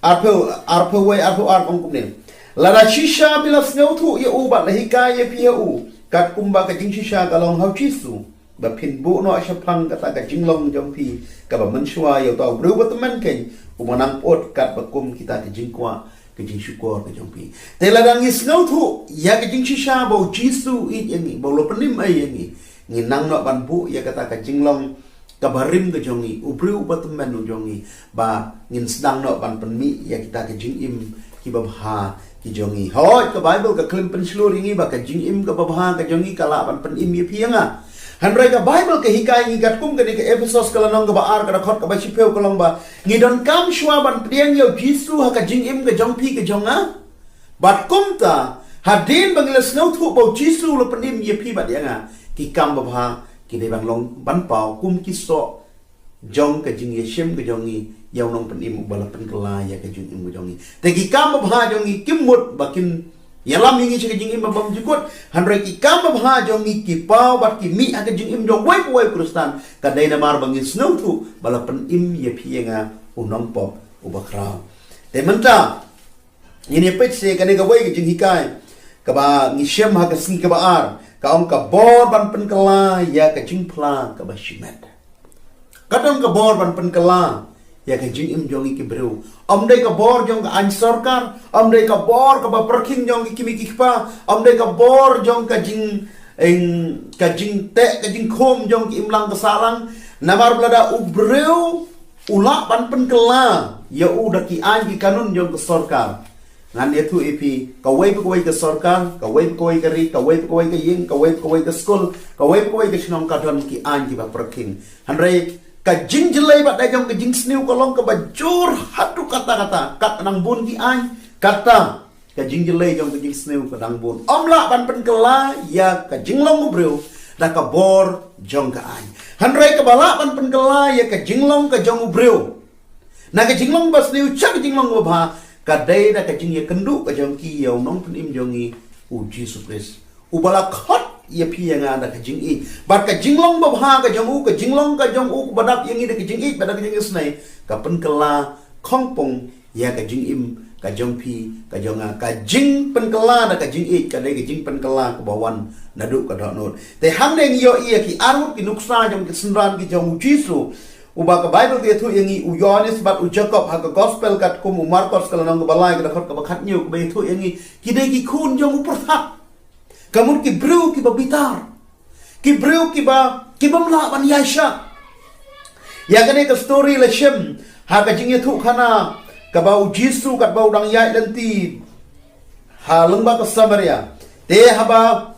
arphew, arphew wei, arphew ar, ong kumne. Lada shisha phi la sngewthuh ïa u bad la hikai ïa phi ïa u, kat kumba ka jingshisha ka long ha u Jisu, ba phin buh noh shaphang kata ka jinglong jong phi kaba mynshuwa ïa uta u briew ba tymmen keiñ, uba nang pyut katba kum kita ki jingkwah ki jingshukor ka jong phi. Te lada ngi sngewthuh ïa ka jingshisha ba u Jisu u ïeit ïa ngi, ba u la pynim ei ïa ngi, ngin nang noh ban buh ïa kata ka jinglong kaba rim ka jong ngi, u briew uba tymmen u jong ngi, ba ngin sdang noh ban pynmih ïa kita ki jingim kiba bha ki jong ngi. Hooid, ka Baibl ka klim pynshlur ïa ngi ba ka jingim kaba bha ka jong ngi ka lah ban pynim ïa phi ïa nga. Hynrei ka Baibl ka hikai ïa ngi katkum kane ka Ephesos ka lynnong kaba ar ka dkhot kaba shiphew ka long ba ngi donkam shuwa ban pdiang ïa u Jisu ha ka jingim ka jong phi ka jong nga. Bad kumta, hadien ba ngi la sngewthuh ba u Jisu u la pynim ïa phi bad ïa nga, ki kam babha ki dei ban long ban paw kum ki soh jong ka jingïashem ka jong ngi ïa u Nongpynim uba la pynkylla ïa ka jingim ka jong ngi. Te ki kam babha jong ngi kim mut ba kin ïalam ïa ngi sha ka jingim ba bymjukut, hynrei ki kam babha jong ngi ki paw bad ki mih ha ka jingim jong uwei pa uwei u Khristan, ka dei namar ba ngi sngewthuh ba la pynim ïa phi ïa nga u nongpop uba khraw. Te mynta, ngin ïa peit sha kane kawei ka jinghikai kaba ngi shem ha ka sngi kaba ar, ka ong ka bor ban pynkylla ïa ka jingphla kaba shimet. Ka don ka bor ban pynkylla ïa ka jingim jong ngi ki briew. Ym dei ka bor jong ka aiñ sorkar, ym dei ka bor kaba pyrkhing jong ki kmie ki kpa, ym dei ka bor jong ka jing, eng, ka jingteh ka jingkhum jong ki imlang ka sahlang. Namar ba lada u briew u lah ban pynkylla ïa u da ki aiñ ki kanun jong ka sorkar, ngan ïathuh ïa phi, kawei pa kawei ka sorkar, kawei pa kawei ka ri, kawei pa kawei ka ïing, kawei pa kawei ka skul, kawei pa kawei ka shnong ka don ki aiñ kiba pyrkhing. Hynrei ka jingjyllei bad da jong ka jingsniew ka long kaba jur haduh katta katta, kat nang bun ki aiñ, katta Ka jingjyllei jong ka jingsniew ka dang bun. Ym lah ban pynkylla ïa ka jinglong u briew da ka bor jong ka aiñ. Hynrei kaba lah ban pynkylla ïa ka jinglong ka jong u briew na ka jinglong ba sniew sha ka jinglong ba bha, ka dei da ka jingïakynduh ka jong ki ïa u nongpynim jong ngi, u Jisu Khrist, uba la khot ïa phi ïa nga da ka jingïeit. Bad ka jinglong ba bha ka jong u, ka jinglong ka jong u kaba dap ïa ngi da ka jingïeit bad da ka jingisynei, ka pynkylla khongpong ïa ka jingim ka jong phi, ka jong nga. Ka jingpynkylla da ka jingïeit ka dei ka jingpynkylla kaba wan naduh ka dohnud. Te hangne ngi ïohi ïa ki arngut ki nuksa jong ki synran ki jong u Jisu, uba ka Baibl ka ïathuh ïa ngi, u Ïoannis bad u Jakob, ha ka Gospel katkum u Markos ka lynnong kaba lai ka dkhot kaba khathynñiew kaba ïathuh ïa ngi, ki dei ki khun jong u pyrthat. Ka mut ki briew kiba bitar, ki briew kiba, ki bym lah ban ïaishah. Ïa kane ka story la shim ha ka jingïathuhkhana kaba u Jisu katba u dang ïaid lynti ha lyngba ka Samaria. Te haba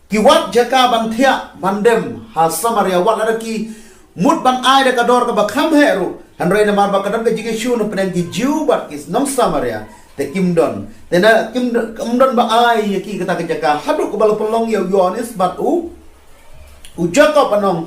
ki wad jaka ban thiah ban dem ha Samaria, wat lada ki mut ban ai da ka dor kaba kham heh ruh, hynrei namar ba ka don ka jingïashu na pdeng ki Jiw bad ki nong Samaria, te kim don. Te na kim don, kim don ba ai ïa ki kata ka jaka, haduh kaba la pynlong ïa u Ïoannis bad u, u Jakob, ban ong,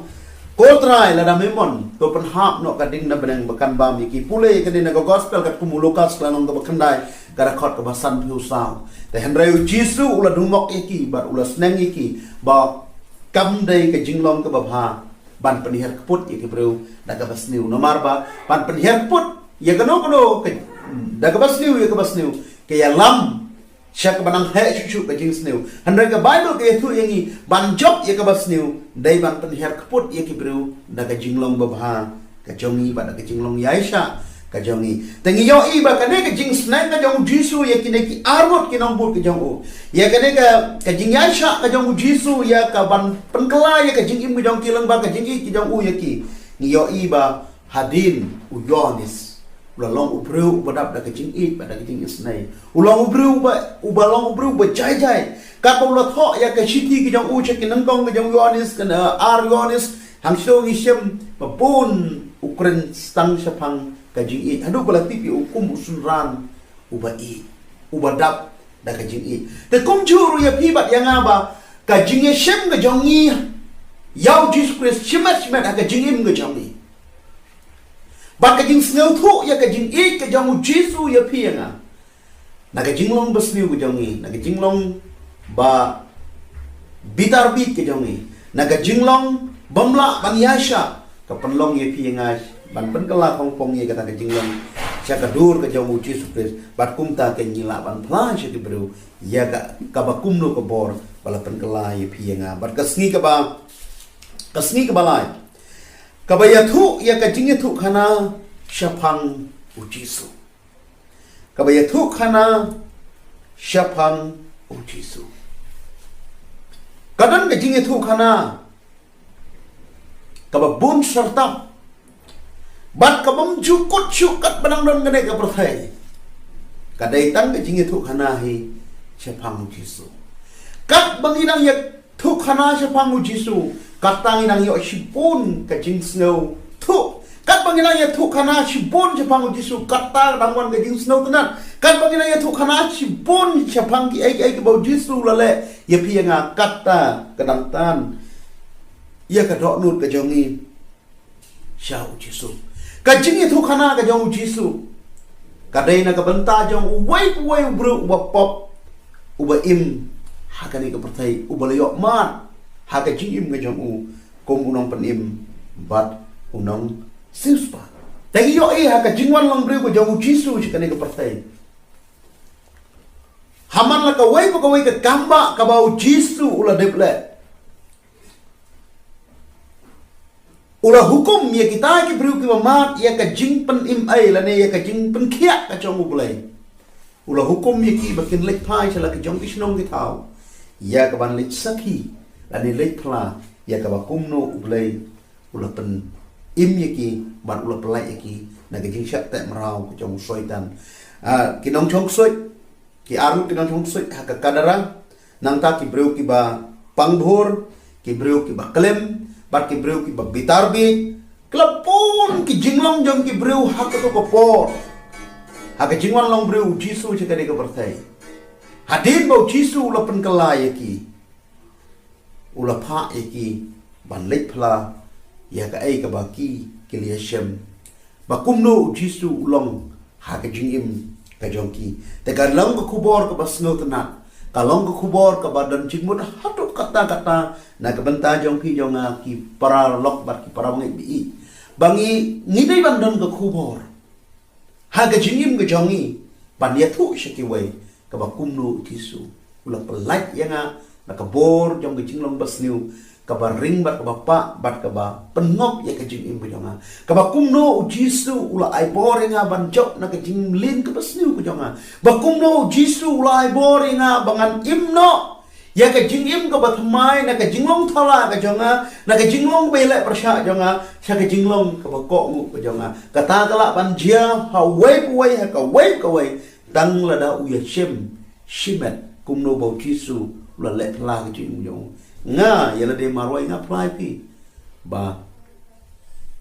"Ko Trai, lada me mon, to pynhap noh ka ding na bneng ba kan bam ïa ki." Pule ïa kane na ka Gospel katkum u Lukas ka lynnong kaba khyndai ka dkhot kaba sanphew saw. Te hynrei u Jisu u la dungmok ïa ki bad u la sneng ïa ki ba kam dei ka jinglong kaba bha ban pynhiar kput ïa ki briew da kaba sniew. Namar ba ban pynhiar kput ïa kano kano ka, da kaba sniew ïa kaba sniew, ka ïalam sha kaba nang heh shuh shuh ka jingsniew. Hynrei ka Baibl ka ïathuh ïa ngi, ban jop ïa kaba sniew dei ban pynhiar kput ïa ki briew da ka jinglong babha ka jong ngi bad da ka jinglong ïaishah ka jong ngi. Te ngi ïohi ba kane ka jingsneng ka jong u Jisu ïa kine ki arngut ki nongbud ka jong u, ïa kane ka, ka jingïaishah ka jong u Jisu ïa ka ban pynkylla ïa ka jingim ka jong ki lyngba ka jingïeit ka jong u ïa ki, ngi ïohi ba hadien u Ïoannis u la long u briew uba dap da ka jingïeit bad da ka jingisynei. U long u briew uba, uba long u briew uba jai jai. Katba u la thoh ïa ka shithi ka jong u sha ki nyngkong ka jong u Ïoannis, ka, eh, ar Ïoannis, hangto ngi shem ba bun u kren tang shaphang ka jingïeit, haduh ba la tip ïa u kum u synran uba ïeit, uba dap da ka jingïeit. Te kumjuh ruh ïa phi bad ïa nga ba ka jingïashem ka jong ngi ïa u Jisu Khrist shimet shimet ha ka jingim ka jong ngi. Bad ka jingsngewthuh ïa ka jingïeit ka jong u Jisu ïa phi ïa nga, na ka jinglong ba sniew ka jong ngi, na ka jinglong ba bitar bit ka jong ngi, na ka jinglong bym lah ban ïaishah, ka pynlong ïa phi ïa nga ban pynkylla khongpong ïa kata ka jinglong sha ka dur ka jong u Jisu Khrist. Bad kumta ka ngi lah ban phla sha ki briew ïa ka, kaba kumno ka bor ba la pynkylla ïa phi ïa nga. Bad ka sngi kaba, ka sngi kaba lai, kaba ïathuh ïa ka jingïathuhkhana shaphang u Jisu. Kaba ïathuhkhana shaphang u Jisu. Ka don ka jingïathuhkhana kaba bun syrtap bad kabym ju kut shuh katba nang don kane ka pyrthei. Ka dei tang ka jingïathuhkhana hi shaphang u Jisu. Katba ngi nang ïa thuhkhana shaphang u Jisu, kata ngi nang ïoh shibun ka jingsngewthuh. Katba ngi nang ïa thuhkhana shibun shaphang u Jisu, kata ka dang wan ka jingsngewtynnat. Katba ngi nang ïa thuhkhana shibun shaphang kiei kiei kiba u Jisu u la leh ïa phi ïa nga, kata ka dang tan ïa ka dohnud ka jong ngi sha u Jisu. Ka jingïathuhkhana ka jong u Jisu ka dei na ka bynta jong uwei pa uwei u briew uba pop, uba im ha kane ka pyrthei, uba la ïoh mad ha ka jingim ka jong u kum u nongpynim bad u nongsiewspah. Te ngi ïohi ha ka jingwan long briew ka jong u Jisu sha kane ka pyrthei, ha man la kawei pa kawei ka kam ba kaba u Jisu u la dep leh, u la hukum ïa kita ki briew kiba mad ïa ka jingpynim ei lane ïa ka jingpynkhiah ka jong U Blei. U la hukum ïa ki ba kin leit phai sha la ki jong ki shnong ki thaw ïa ka ban leit sakhi lane leit phla ïa kaba kumno U Blei u la pynim ïa ki bad u la pyllait ïa ki na ka jingshah teh mraw ka jong u Soitan. Ah, ki nongshong ksuid, ki arngut ki nongshong ksuid ha ka Gadara, nangta ki briew kiba pangphur, ki briew kiba klim bad ki briew kiba bitar bit, ki la bun ki jinglong jong ki briew ha kato ka por. Ha ka jingwan long briew u Jisu sha kane ka pyrthei, hadien ba u Jisu u la pynkylla ïa ki, u la phah ïa ki ban leit phla ïa kaei kaba ki ki la ïashem, ba kumno u Jisu u long ha ka jingim ka jong ki. Te ka long ka khubor kaba sngewtynnat, ka long ka khubor kaba don jingmut haduh katta katta na ka bynta jong phi jong nga, ki para lok bad ki para bangeit ba ïeit, ba ngi, ngi dei ban don ka khubor ha ka jingim ka jong ngi ban ïathuh sha kiwei kaba kumno u Jisu u la pyllait ïa nga na ka bor jong ka jinglong basniew, kaba ring bad kaba pah bad kaba pynngop ïa ka jingim ka jong nga, kaba kumno u Jisu u la ai bor ïa nga ban jop na ka jingmlien kaba sniew ka jong nga, ba kumno u Jisu u la ai bor ïa nga ba ngan im noh ïa ka jingim kaba thymmai na ka jinglong thala ka jong nga, na ka jinglong ba ïaleh pyrshah jong nga sha ka jinglong kaba kohnguh ka jong nga. Kata ka lah ban jia ha uwei pa uwei, ha kawei pa kawei, tang lada u ïashem shimet kumno ba u Jisu u la leh phla ka jingim jong u. Nga ïa lade marwei nga phla ïa phi ba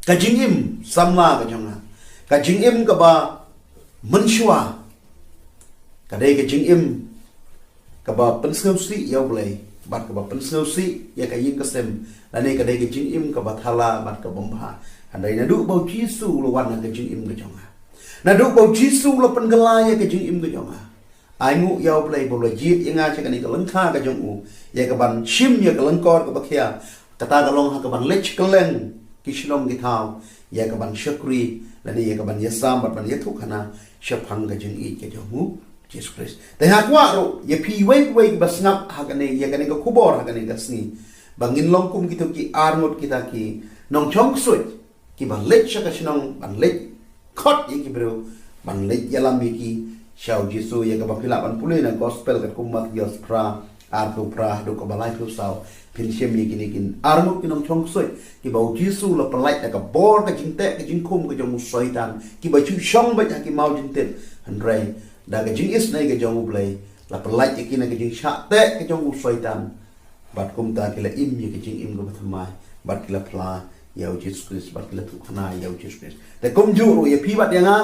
ka jingim samla ka jong nga, ka jingim kaba mynshuwa, ka dei ka jingim kaba pynsngewsih ïa U Blei bad kaba pynsngewsih ïa ka ïing ka sem, lane ka dei ka jingim kaba thala bad kaba bha. Hynrei naduh ba u Jisu u la wan ha ka jingim ka jong nga, naduh ba u Jisu u la pynkylla ïa ka jingim ka jong nga, ai nguh ïa U Blei ba u la jied ïa nga sha kane ka lyngkha ka jong u, ïa kaban shim ïa ka lyngkor kaba khia, kata ka long ha kaban leit kylleng ki shnong ki thaw ïa kaban shakri lane ïa kaban ïasam bad ban ïathuhkhana shaphang ka jingïeit ka jong u Jisu Khrist. Te nga kwah ruh ïa phi uwei pa uwei kiba sngap ha kane, ïa kane ka khubor ha kane ka sngi, ba ngin long kum kito ki arngut kita ki nongshong ksuid kiba leit sha ka shnong ban leit khot ïa ki briew ban leit ïalam ïa ki sha u Jisu, ïa kaba phi lah ban pule na gospel katkum Mathaios phra, arphew phra haduh kaba laiphew saw. Phin shem ïa kine ki arngut ki nongshong ksuid kiba u Jisu u la pyllait da ka bor ka jingteh ka jingkhum ka jong u Soitan, kiba shu shong beit ha ki maw jingtip. Hynrei da ka jingisynei ka jong U Blei, la pyllait ïa ki na ka jingshah teh ka jong u Soitan. Bad kumta ki la im ïa ka jingim kaba thymmai bad ki la phla ïa u Jisu Khrist bad ki la thuhkhana ïa u Jisu Khrist. Te kumjuh ruh ïa phi bad ïa nga,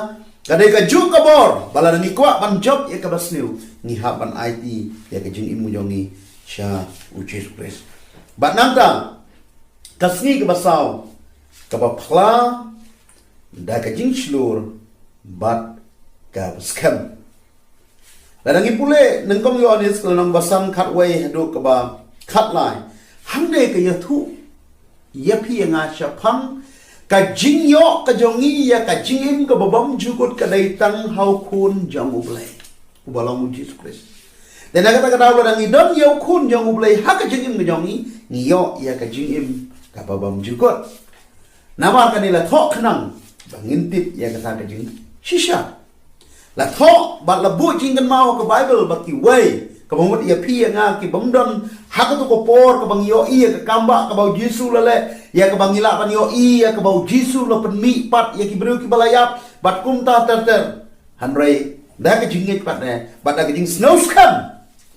ka dei kajuh ka bor ba lada ngi kwah ban jop ïa kaba sniew, ngi hap ban aiti ïa ka jingim ka jong ngi sha u Jisu Khrist. Bad nangta ka sngi kaba saw, kaba phla da ka jingshlur bad kaba skhem. Lada ngi pule Nyngkong Ïoannis ka lynnong ba san, khatwei haduh kaba khatlai, hangne ka ïathuh ïa phi ïa nga shaphang ka jingïoh ka jong ngi ïa ka jingim kaba bymjukut ka dei tang ha u Khun jong U Blei, uba long u Jisu Khrist. Te na kata ka daw lada ngi don ïa u Khun jong U Blei ha ka jingim ka jong ngi, ngi ïoh ïa ka jingim kaba bymjukut. Namar kane la thoh khnang ba ngin tip ïa kata ka jingshisha. La thoh bad la buh jingkynmaw ha ka Baibl ba kiwei, kaba mut ïa phi ïa nga, ki bym don ha kato ka por kaba ngi ïohi ïa ka kambah kaba u Jisu u la leh, ïa kaba ngi lah ban ïohi ïa kaba u Jisu u la pynmih pat ïa ki briew kiba la ïap bad kumta ter ter. Hynrei da ka jingngeit pat ne bad da ka jingsngewskhem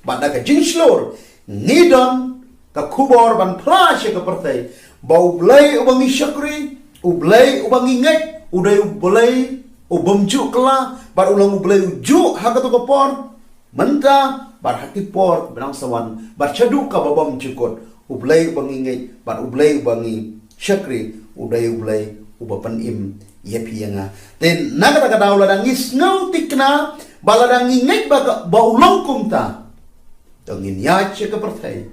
bad da ka jingshlur, ngi don ka khubor ban phla sha ka pyrthei ba U Blei uba ngi shakri, U Blei uba ngi ngeit, u dei U Blei u bymjuh kylla bad u long U Blei ujuh ha kato ka por mynta bad ha ki por kiba nang sa wan bad shaduh kaba bymjukut. U Blei uba ngi ngeit bad U Blei uba ngi shakri u dei U Blei uba pynim ïa phi ïa nga. Te na kata ka daw lada ngi sngewthikna bad lada ngi ngeit ba ka, ba u long kumta, to ngin ïaid sha ka pyrthei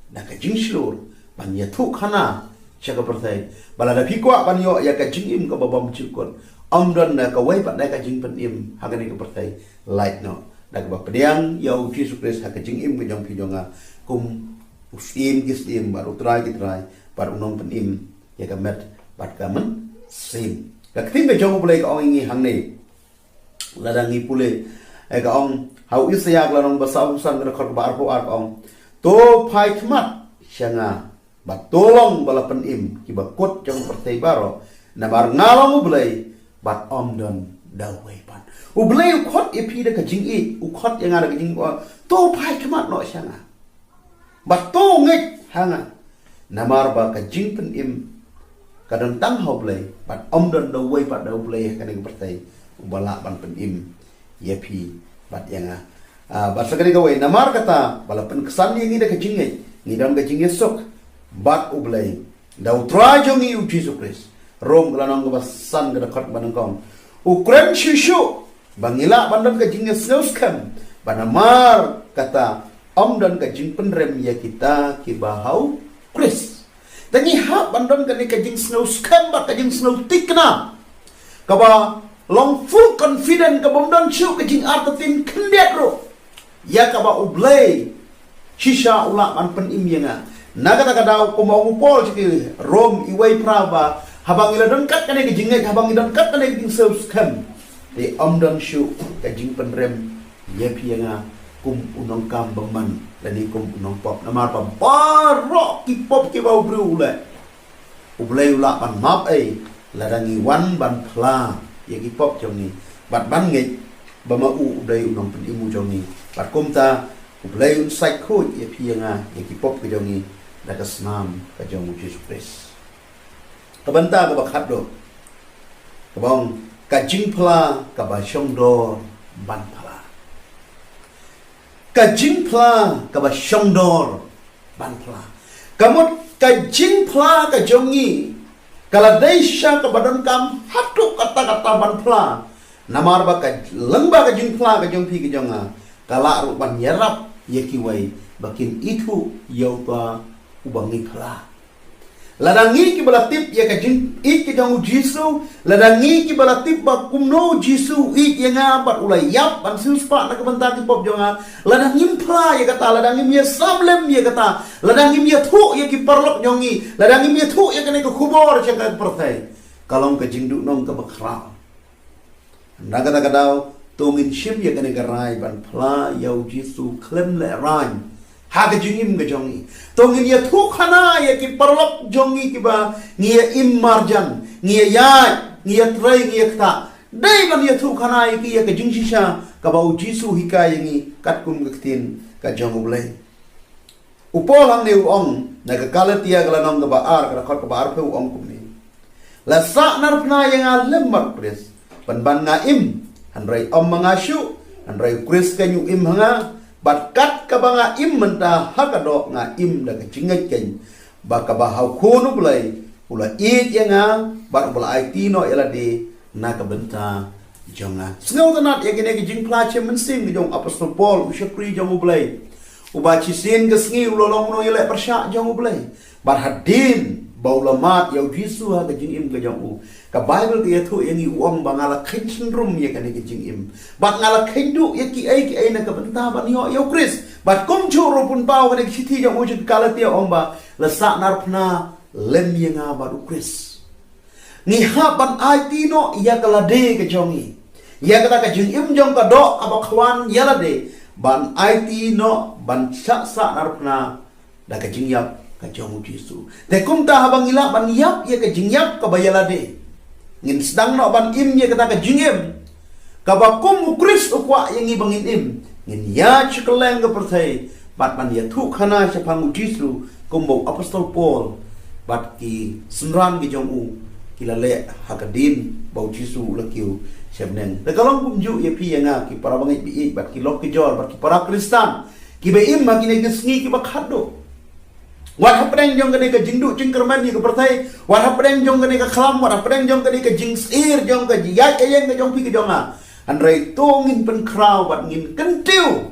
da ka jingshlur ban ïathuhkhana sha ka pyrthei ba lada phi kwah ban ïoh ïa ka jingim kaba bymjukut, ym don da kawei pat da ka jingpynim ha kane ka pyrthei, lait noh da kaba pdiang ïa u Jisu Khrist ha ka jingim ka jong phi jong nga kum u Syiem ki syiem bad u Trai ki trai bad u Nongpynim ïa ka met bad ka mynsiem. Ka ktien ka jong U Blei ka ong ïa ngi hangne, lada ngi pule, eh, ka ong ha u Isaïah ka lynnong ba sawphew san ka dkhot kaba arphew ar ka ong, to phai khmat sha nga bad to long ba la pynim, kiba kut jong ka pyrthei baroh, namar nga long U Blei bad ym don da uwei pat. U Blei u khot ïa phi da ka jingïeit, u khot ïa nga da ka jingïeit, to phai khmat noh sha nga bad to ngeit ha nga. Namar ba ka jingpynim ka don tang ha U Blei bad ym don da uwei pat da U Blei ha kane ka pyrthei uba lah ban pynim ïa phi bad ïa nga. Ah, bad sa kane kawei, namar kata ba la pynksan ïa ngi da ka jingngeit, ngi don ka jingïasuk bad U Blei da U Trai jong ngi U Jisu Khrist. Rom ka lynnong kaba san, ka dkhot ba nyngkong. U kren shuh shuh ba ngi lah ban don ka jingïasngew skhem, ba namar kata ym don ka jingpynrem ïa kita kiba ha U Khrist. Te ngi hap ban don kane ka jingsngew skhem bad ka jingsngew thikna kaba long full confident, kaba ym don shuh ka jingartatien khyndiat ruh ïa kaba U Blei shisha u lah ban pynim ïa nga. Na kata ka daw, kumba ong u Paul sha ki Rom, iwei phra, ba haba ngi la don kat kane ka jingngeit, haba ngi don kat kane ka jingsngew skhem, te ym don shuh ka jingpynrem ïa phi ïa nga kum u nongkam bymman lane kum u nongpop. Namar ba baroh ki pop kiba u briew u leh, U Blei u lah ban map ei lada ngi wan ban phla ïa ki pop jong ngi bad ban ngeit ba ma u U Blei u nongpynim u jong ngi. Bad kumta U Blei un sait khuid ïa phi ïa nga, ïa ki pop ka jong ngi, da ka snam ka jong U Jisu Khrist. Ka bynta kaba khatduh, kaba ong, ka jingphla kaba shongdor ban phla. Ka jingphla kaba shongdor ban phla. Ka mut ka jingphla ka jong ngi ka la dei shisha kaba donkam haduh katta katta ban phla. Namar ba ka lyngba ka jingphla ka jong phi ka jong nga, ka lah ruh ban ïarap ïa kiwei ba kin ithuh ïa uta uba ngi phla. Lada ngi kiba la tip ïa ka jingïeit ka jong U Jisu, lada ngi kiba la tip ba kumno U Jisu u ïeit ïa nga bad u la ïap ban siewspah na ka bynta ki pop jong nga, lada ngim phla ïa kata, lada ngim ïasam lem ïa kata, lada ngim ïathuh ïa ki paralok jong ngi, lada ngim ïathuh ïa kane ka khubor sha ka pyrthei, ka long ka jingduhnong kaba khraw. Na kata ka daw, to ngin shim ïa kane ka rai ban phla ïa U Jisu khlem lehraiñ ha ka jingim ka jong ngi. To ngin ïathuhkhana ïa ki paralok jong ngi kiba ngi ïa im marjan, ngi ïa ïaid, ngi ïa trei, ngi ïa ktah. Dei ban ïathuhkhana ïa ki ïa ka jingshisha kaba U Jisu u hikai ïa ngi katkum ka ktien ka jong U Blei. U Paul hangne u ong, na ka Galatia ka lynnong kaba ar, ka dkhot kaba arphew, u ong kumne: La sahnarphna ïa nga lem bad U Khrist, pynban nga im, hynrei ym ma nga shuh, hynrei U Khrist keiñ u im ha nga. Bad kat kaba nga im mynta ha ka doh, nga im da ka jingngeit keiñ ba kaba ha U Khun U Blei u la ïeit ïa nga bad uba la aiti noh ïa lade na ka bynta jong nga. Sngewtynnat ïa kine ki jingphla shim mynsiem ki jong u Apostol Paul, u shakri jong U Blei, uba shisien ka sngi u la long u nongïaleh pyrshah jong U Blei. Bad hadien ba u la mad ïa U Jisu ha ka jingim ka jong u, ka Baibl ka ïathuh ïa ngi, u ong ba, nga la kheiñ shynrum ïa kane ka jingim, bad nga la kheiñ duh ïa kiei kiei na ka bynta ban ïoh ïa U Khrist. Bad kumjuh ruh u pynpaw kane ka shithi jong u sha ki Galatia, u ong ba, la sahnarphna lem ïa nga bad U Khrist. Ngi hap ban aiti noh ïa ka lade ka jong ngi, ïa kata ka jingim jong ka doh kaba khwan ïa lade, ban aiti noh ban shah sahnarphna da ka jingïap ka jong U Jisu. Te kumta, haba ngi lah ban ïap ïa ka jingïap kaba ïa lade, ngin sdang noh ban im ïa kata ka jingim kaba kum U Khrist u kwah ïa ngi ba ngin im, ngin ïaid sha kylleng ka pyrthei bad ban ïathuhkhana shaphang U Jisu, kumba u Apostol Paul bad ki synran ki jong u ki la leh ha ka dien ba U Jisu u la kiew sha bneng. Te ka long kumjuh ïa phi ïa nga, ki para bangeit ba ïeit bad ki lok ki jor bad ki para Khristan kiba im ha kine ki sngi kiba khatduh. Wat hapdeng jong kane ka jingduh jingkyrmen ïa ka pyrthei, wat hapdeng jong kane ka khlam, wat hapdeng jong kane ka jingsyier jong ka ïaid ka ïeng ka jong phi ka jong nga, hynrei to ngin pynkhraw bad ngin kyntiew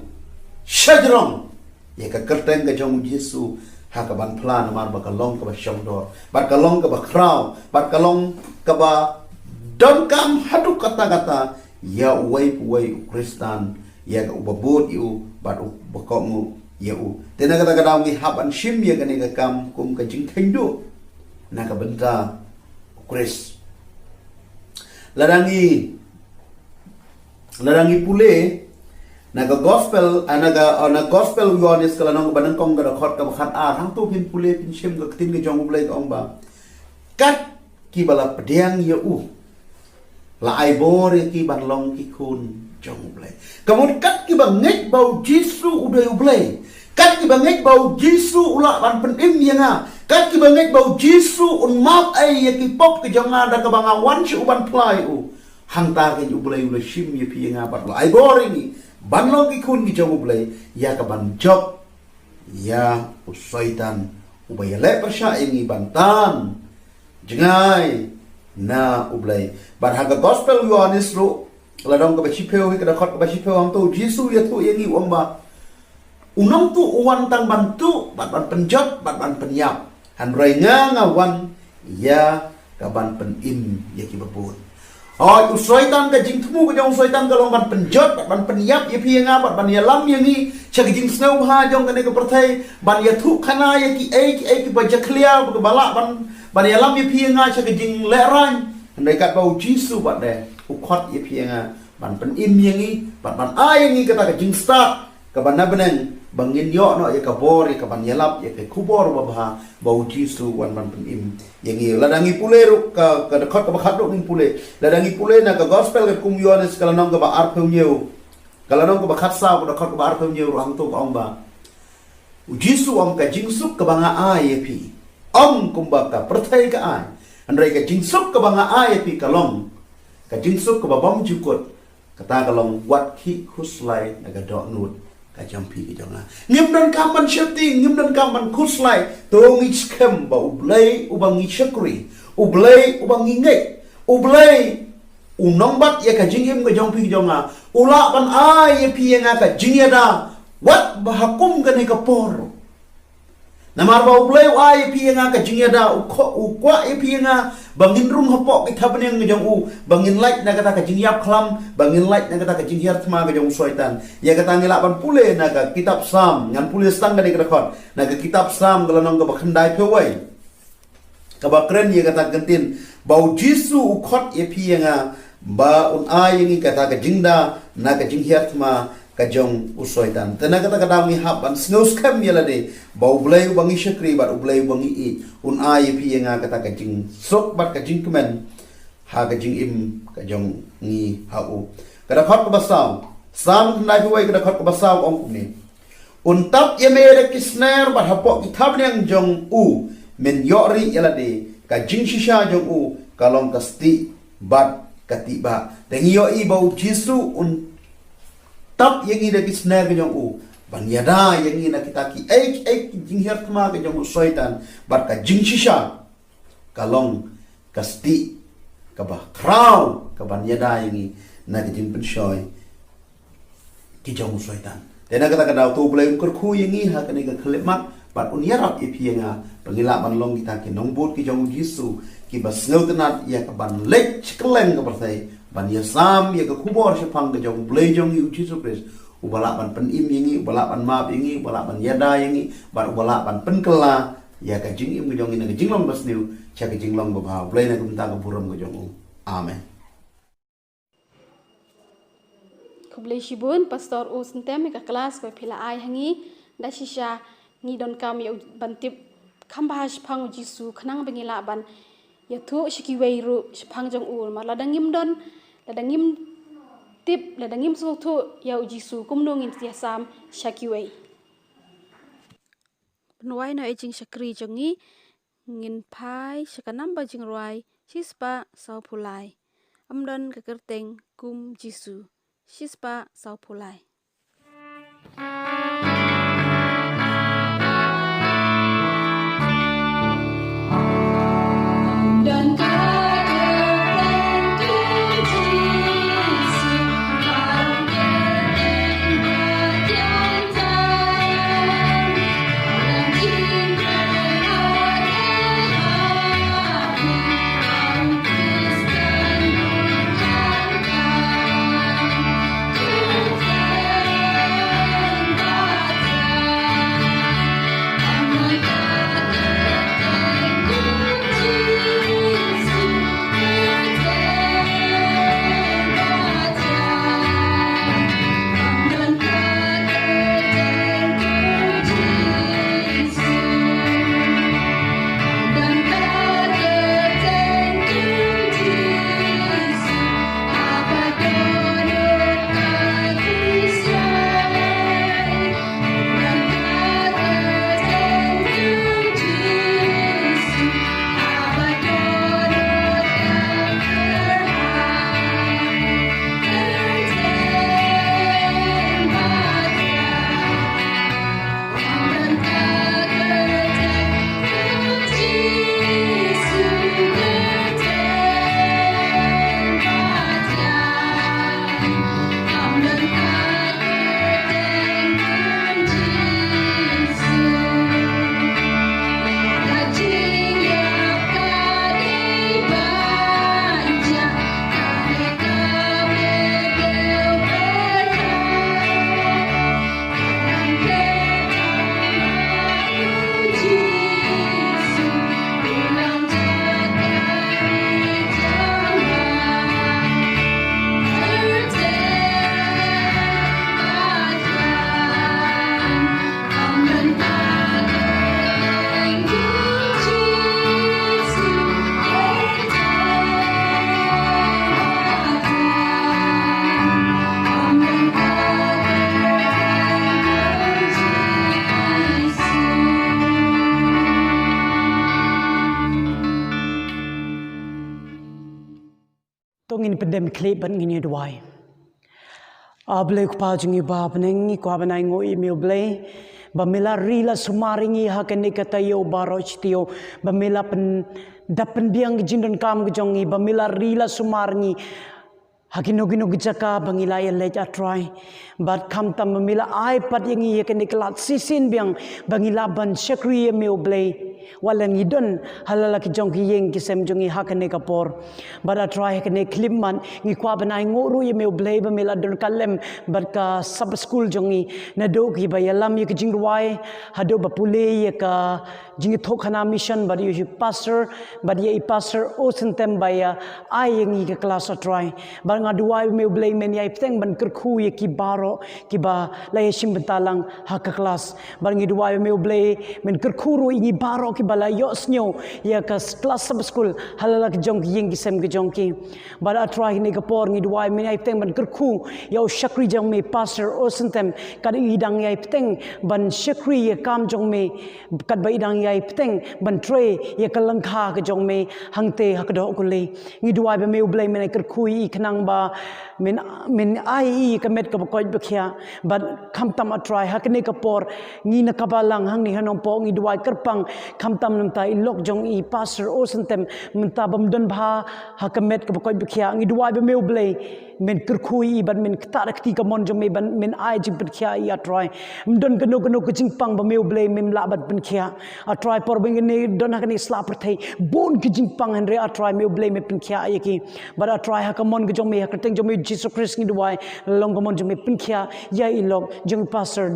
shajrong ïa ka kyrteng ka jong U Jisu ha kaban phla, namar ba ka long kaba shongdor, bad ka long kaba khraw, bad ka long kaba donkam haduh katta katta ïa uwei pa uwei u Khristan, ïa ka uba bud ïa u bad uba kohnguh ïa u. Te na kata ka daw ngi hap ban shim ïa kane ka kam kum ka jingkheiñ duh na ka bynta U Khrist. Lada ngi, lada ngi pule na ka gospel, ah, na ka, ah, na gospel u Ïoannis ka lynnong kaba nyngkong ka dkhot kaba khatar, hangto phin pule phin shim ka ktien ka jong U Blei ka ong ba, kat kiba la pdiang ïa u, la ai bor ïa ki ban long ki khun jong U Blei. Ka mut kat kiba ngeit ba U Jisu u dei U Blei, kat kiba ngeit ba U Jisu u lah ban pynim ïa nga, kat kiba ngeit ba U Jisu un map ei ïa ki pop ki jong nga da kaba nga wan sha u ban phla ïa u, Hangta ka U Blei u la shim ïa phi ïa nga bad u la ai bor ïa ngi ban long ki khun ki jong U Blei, ïa ka ban jop ïa u Soitan uba ïaleh pyrshah ïa ngi ban tan jngai na U Blei. Bad ha ka Gospel Ïoannis ruh, ka lynnong kaba shiphew, ka dkhot kaba shiphew, hangto u Jisu u ïathuh ïa ngi, u ong ba u nongtuh u wan tang ban tuh bad ban pynjot bad ban pynïap. Hynrei nga, nga wan ïa ka ban pynim ïa kiba bun. Hooid, u Soitan, ka jingthmu ka jong u Soitan ka long ban pynjot bad ban pynïap ïa phi ïa nga bad ban ïalam ïa ngi sha ka jingsngewbha jong kane ka pyrthei, ban ïathuhkhana ïa kiei kiei kiba jakhlia, kiba lah ban, ban ïalam ïa phi ïa nga sha ka jinglehrain. Hynrei katba u Jisu pat de u khot ïa phi ïa nga ban pynim ïa ngi bad ban ai ïa ngi kata ka jingstad kaba na bneng, ba ngin ïoh noh ïa ka bor, ïa ka ban ïalap ïa ka khubor babha ba u Jisu u wan ban pynim ïa ngi. Lada ngi pule ruh ka, ka dkhot kaba khatduh, ngin pule, lada ngi pule na ka Gospel katkum u Ïoannis, ka lynnong kaba arphew hynñiew, ka lynnong kaba khatsaw, ka dkhot kaba arphew hynñiew ruh, hangto ka ong ba u Jisu u ong, ka jingsuk kaba nga ai ïa phi, ym kumba ka pyrthei ka ai. Hynrei ka jingsuk kaba nga ai ïa phi ka long ka jingsuk kaba bym jukut. Kata ka long, wat khih khuslai na ka dohnud ka jong phi ka jong nga. Ngim donkam ban sheptieng, ngim donkam ban khuslai. To ngi skhem ba U Blei uba ngi shakri, U Blei uba ngi ngeit, U Blei u nongbat ïa ka jingim ka jong phi ka jong nga, u lah ban ai ïa phi ïa nga ka jingïada wat ba ha kum kane ka por. Namar ba U Blei u ai ïa phi ïa nga ka jingïada, u kho-, u kwah ïa phi ïa nga ba ngin rung hapoh ki thapniang ka jong u, ba ngin lait na kata ka jingïap khlam, ba ngin lait na kata ka jinghiar thma ka jong u Soitan. Ïa kata ngi lah ban pule na ka kitab Salm, ngan pule tang kane ka dkhot, na ka kitab Salm ka lynnong kaba khyndai phew wei, kaba kren ïa kata ka ktien ba u Jisu u khot ïa phi ïa nga ba un ai ïa ngi kata ka jingda na ka jinghiar thma ka jong u Soitan. Te na kata ka daw ngi hap ban sngewskhem ïa lade ba U Blei uba ngi shakri bad U Blei uba ngi ïeit un ai ïa phi ïa nga kata ka jingsuk bad ka jingkmen ha ka jingim ka jong ngi ha u. Ka dkhot kaba saw, Salm khyndai phew wei, ka dkhot kaba saw, ong kumne: Un tap ïa me da ki sner bad hapoh ki thapniang jong u men ïoh rieh ïa lade. Ka jingshisha jong u ka long ka stieh bad ka tiehbah. Te ngi ïohi ba u Jisu un tap ïa ngi da ki sner ka jong u ban ïada ïa ngi na kita kiei kiei ki jinghiar thma ka jong u Soitan, bad ka jingshisha ka long ka stieh kaba khraw kaban ïada ïa ngi na ka jingpynshoi ki jong u Soitan. Te na kata ka daw to U Blei un kyrkhu ïa ngi ha kane ka khyllipmat bad un ïarap ïa phi ïa nga ba ngin lah ban long kita ki nongbud ki jong u Jisu, kiba sngewtynnat ïa kaban leit kylleng ka pyrthei ban ïasam ïa ka khubor shaphang ka jong U Blei jong ngi u Jisu Khrist, uba lah ban pynim ïa ngi, uba lah ban map ïa ngi, uba lah ban ïada ïa ngi bad uba lah ban pynkylla ïa ka jingim ka jong ngi na ka jinglong basniew sha ka jinglong babha. U Blei na ka bynta ka burom ka jong u. Amen. Khublei shibun Pastor U Syntem ïa ka klas ba phi la ai ha ngi. Da shisha ngi donkam ïa u ban tip kham bha shaphang u Jisu khnang ba ngi lah ban ïathuh sha kiwei ruh shaphang jong u. Namar lada ngim don, lada ngim tip, lada ngim sngewthuh ïa u Jisu, kumno ngin ïasam sha kiwei? Pynwai noh ïa i jingshakri jong ngi. Ngin phai sha ka namba jingrwai shispah sawphew lai, Ym don ka kyrteng kum Jisu, shispah sawphew lai. Ngin pyndem khlieh bad ngin ïa duwai. A Blei Kpa jong ngi ba ha bneng, ngi kwah ban ainguh ïa me U Blei ba me la ri la sumar ïa ngi ha kane ka taïew baroh shi taïew, ba me la pyn, da pynbiang ka jingdonkam ka jong ngi, ba me la ri la sumar ïa ngi ha kino kino ki jaka ba ngi la ïaleit, A Trai. Bad khamtam ba me la ai pat ïa ngi ïa kane ka lad shisien biang ba ngi lah ban shakri ïa me U Blei, wat la ngi don ha la la ki jong ki ïing ki sem jong ngi ha kane ka por. Bad A Trai, ha kane ka khyllipmat ngi kwah ban ainguh ruh ïa me U Blei ba me la don ryngkat lem bad ka Sabbath School jong ngi, naduh kiba ïalam ïa ka jingrwai haduh ba pule ïa ka jingïathuhkhana mission, bad ïa u pastor, bad ïa i Pastor Osentem ba ïa ai ïa ngi ka klas, A Trai. Bad nga duwai ba me U Blei men ïai bteng ban kyrkhu ïa ki baroh kiba la ïashim bynta lang ha ka klas. Bad ngi duwai ba me U Blei men kyrkhu ruh ïa ngi baroh kiba la ïohsngew ïa ka klas Sabbath School ha la la ki jong ki ïing ki sem ki jong ki. Bad A Trai, ha kane ka por ngi duwai men ïai bteng ban kyrkhu ïa u shakri jong me Pastor Osentem, katba i dang ïai bteng ban shakri ïa ka kam jong me, katba i dang ïai bteng ban trei ïa ka lyngkha ka jong me hangtei ha ka dohkuli. Ngi duwai ba me U Blei men ïai kyrkhu ïa i khnang ba men, men ai ïa i ka met kaba koit ba khiah. Bad khamtam, A Trai, ha kane ka por ngi na ka balang hangne ha Nongpoh ngi duwai kyrpang, khamtam namar i lok jong i Pastor Osentem, mynta bym don bha ha ka met kaba koit ba khiah. Ngi duwai ba me U Blei men kyrkhu ïa i bad men ktah da ka kti kamon jong me bad men ai jingpynkhiah ïa i, A Trai. Ym don kano kano ka jingpang ba me U Blei mem lah ban pynkhiah, A Trai. Por ba ngi don ha kane ka sla pyrthei bun ki jingpang, hynrei A Trai me U Blei me pynkhiah ïa ki. Bad A Trai, ha ka mon ka jong me, ha ka kyrteng jong me Jisu Khrist ngi duwai, la long ka mon jong me pynkhiah ïa i lok jong i Pastor,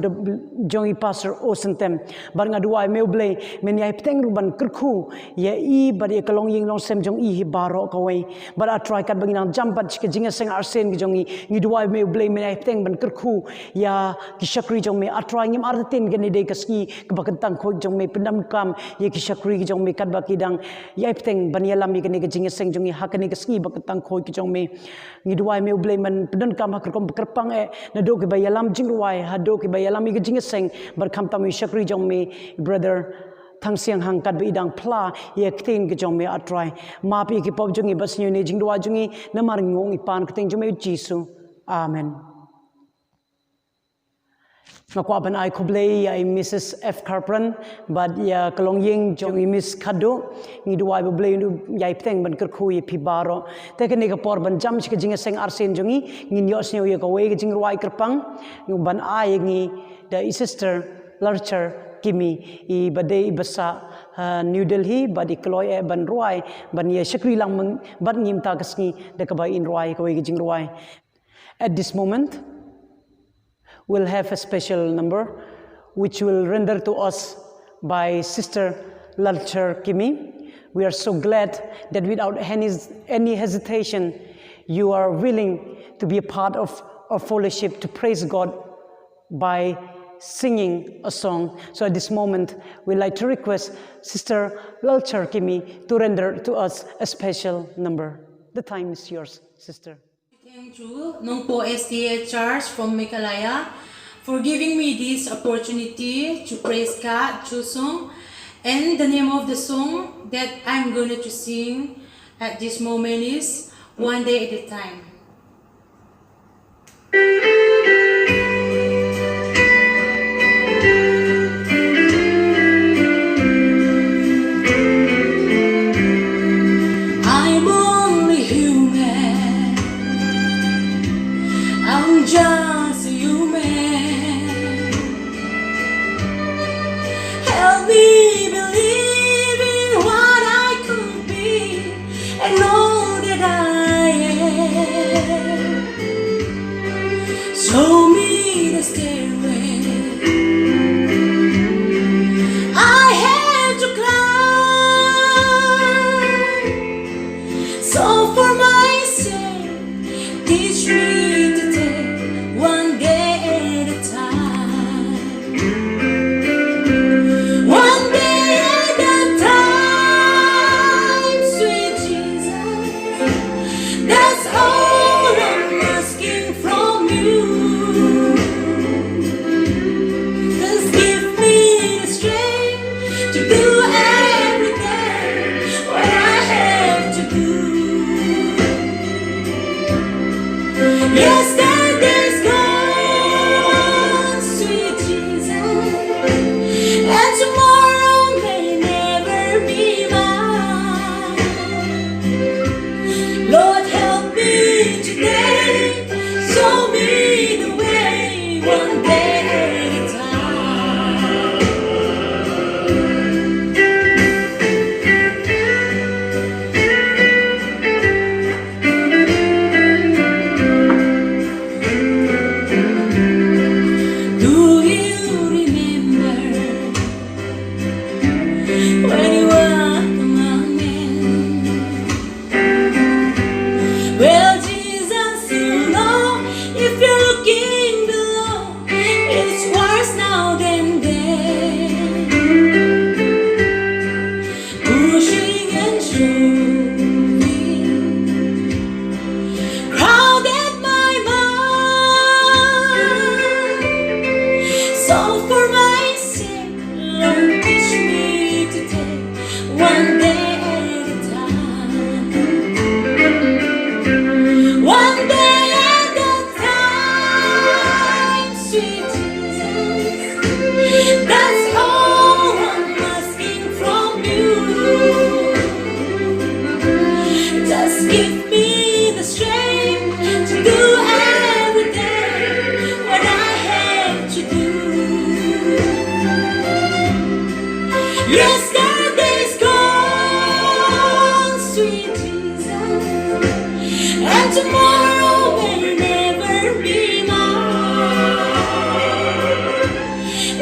jong i Pastor Osentem. Bad nga duwai me U Blei men ïai bteng ruh ban kyrkhu ïa i bad ïa ka longïing longsem jong i hi baroh kawei. Bad A Trai, katba ngi nang jam pat sha ka jingïaseng arsien ka jong ngi, ngi duwai me U Blei men ïai bteng ban kyrkhu ïa ki shakri jong me, A Trai. Ngim artatien kane dei ka sngi kaba kyntang khuid jong me, pyndonkam ïa ki shakri ki jong me katba ki dang ïai bteng ban ïalam ïa kane ka jingïaseng jong ngi ha kane ka sngi ba kyntang khuid ka jong me. Ngi duwai me U Blei men pyndonkam ha ka rukom ba kyrpang eh, naduh kiba ïalam jingrwai haduh kiba ïalam ïa ka jingïaseng, bad khamtam ïa u shakri jong me Brother Thangsianghang katba i dang phla ïa ka ktien ka jong me, A Trai. Map ïa ki pop jong ngi bad sngew ïa kine ki jingduwai jong ngi, namar ngi ong ngi pan ha ka kyrteng jong me Jisu. Amen. Nga kwah ban ai khublei ïa i Missus F Khyrpran bad ïa ka longïing jong i Miss Khadduh. Ngi duwai ba U Blei un ïai bteng ban kyrkhu ïa phi baroh. Te kane ka por ban jam sha ka jingïaseng arsien jong ngi, ngin ïohsngew ïa kawei ka jingrwai kyrpang ban ai ïa ngi da i Sister Larcher Kimi, iba dei iba sah ha New Delhi bad i kloi eh ban rwai, ban ïa shakri lang bad ngi mynta ka sngi da kaba in rwai kawei ka jingrwai. At this moment, we'll have a special number which will render to us by Sister Larcher Kimi. We are so glad that without any, any hesitation, you are willing to be a part of our fellowship to praise God by singing a song. So at this moment, we'd like to request Sister Larcher Kimi to render to us a special number. The time is yours, Sister. Thank you, Nongpoh S D A Church from Meghalaya, for giving me this opportunity to praise God through song. And the name of the song that I'm going to sing at this moment is One Day at a Time. I'm only human. I'm just a human. Help me believe in what I could be and all that I am. So So for my sake, Lord, teach me to take one day at a time. One day at a time, sweet Jesus. That's all I'm asking from you. Just give me the strength to do every day what I have to do. Yesterday's gone, sweet Jesus, and tomorrow may never be mine.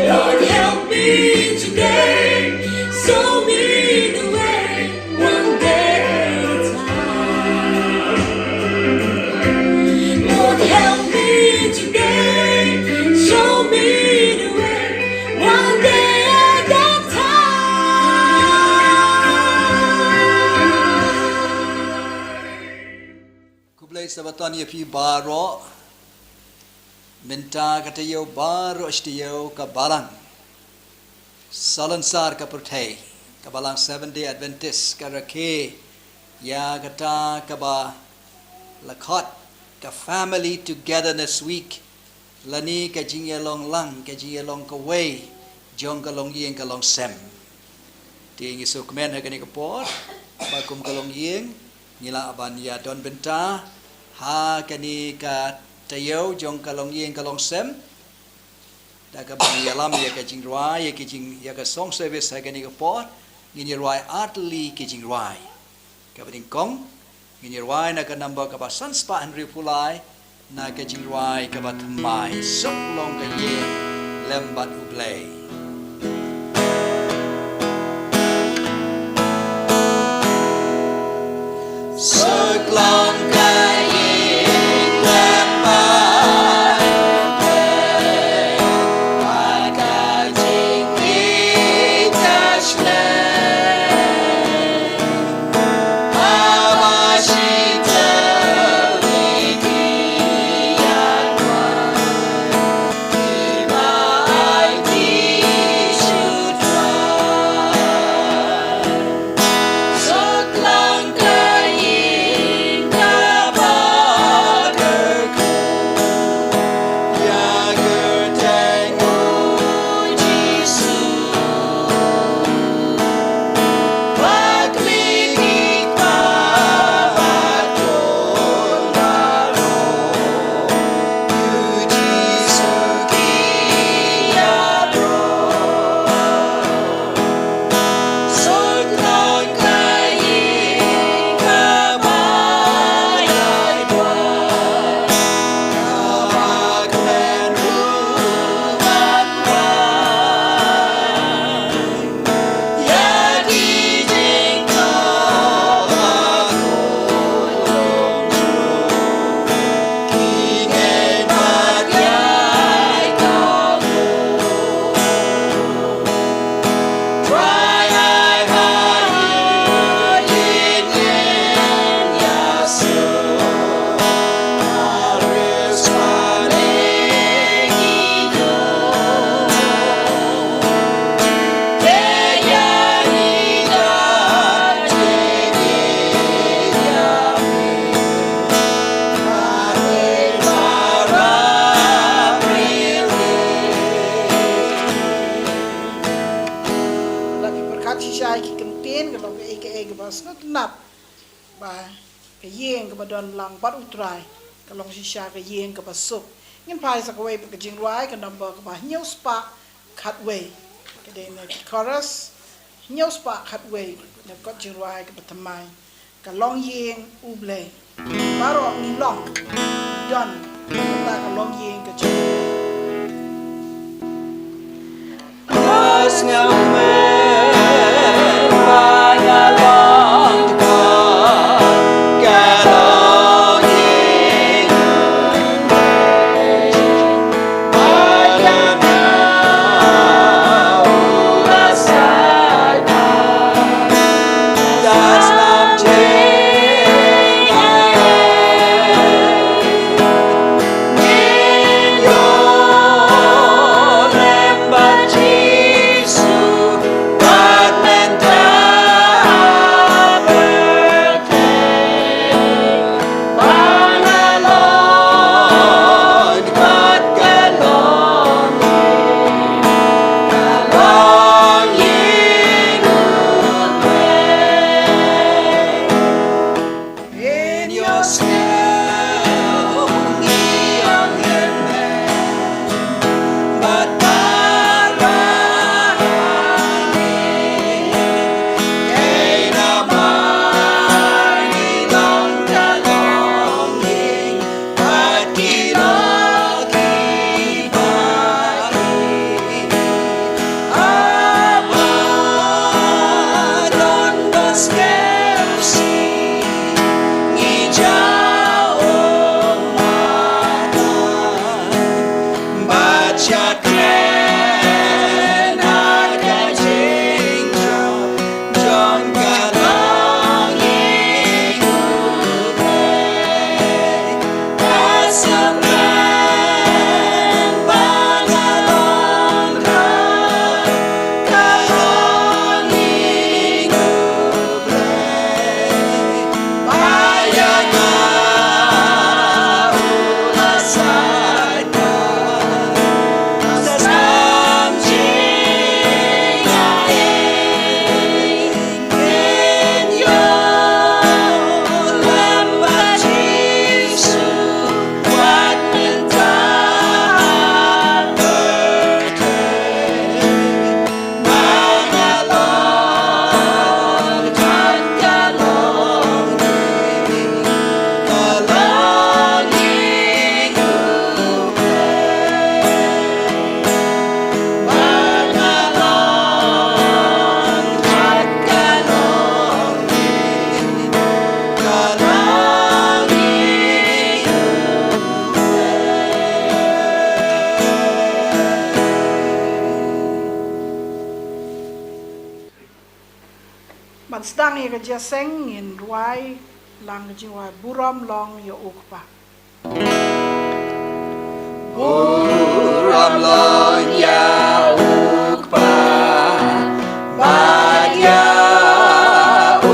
Lord, help me today. Show me the way, one day at a time. Lord, help me today. Show me the way, one day at a time. Khublei Sabaton ïa phi baroh. Mynta ka taïew baroh shi taïew ka Balang Salonsar ka pyrthei, ka Balang Seventh Day Adventist, ka rakhe ïa kata kaba la khot ka Family Togetherness Week, lane ka jingïalong lang, ka jingïalong kawei jong ka longïing ka longsem. Te ngi sngewkmen ha kane ka por ba kum ka longïing ngi lah ban ïa don bynta ha kane ka taïew jong ka longïing ka longsem. Da kaba ngi ïalam ïa ka jingrwai, ïa ka jing, ïa ka song service ha kane ka por, ngin ïarwai ar tylli ki jingrwai. Kaba nyngkong, ngin ïarwai na ka number kaba san spah hynriewphew lai, na ka jingrwai kaba thymmai, Suk Long Ka Ïing Lem Bad U Blei. Suk long ka ïing lem bad, bad ka jingïeit ka shlei. Haba shi taïew ki ïa Lada phi pyrkhat shisha ïa ki kyntien, ka long kaei kaei kaba sngewtynnat, ba ka ïing kaba don lang bad U Trai ka long shisha ka ïing kaba suk. Ngin phai sa kawei pat ka jingrwai, ka number kaba hynñiew spah khatwei. Ka dei na ki chorus, hynñiew spah khatwei, na kot jingrwai kaba thymmai, Ka Longïing U Blei. Baroh ngi long, don, kata ka longïing ka jong. Sdang ïa ka jingïaseng ngin rwai lang ka jingrwai Burom Long ïa U Kpa. Burom long ïa U Kpa, bad ïa U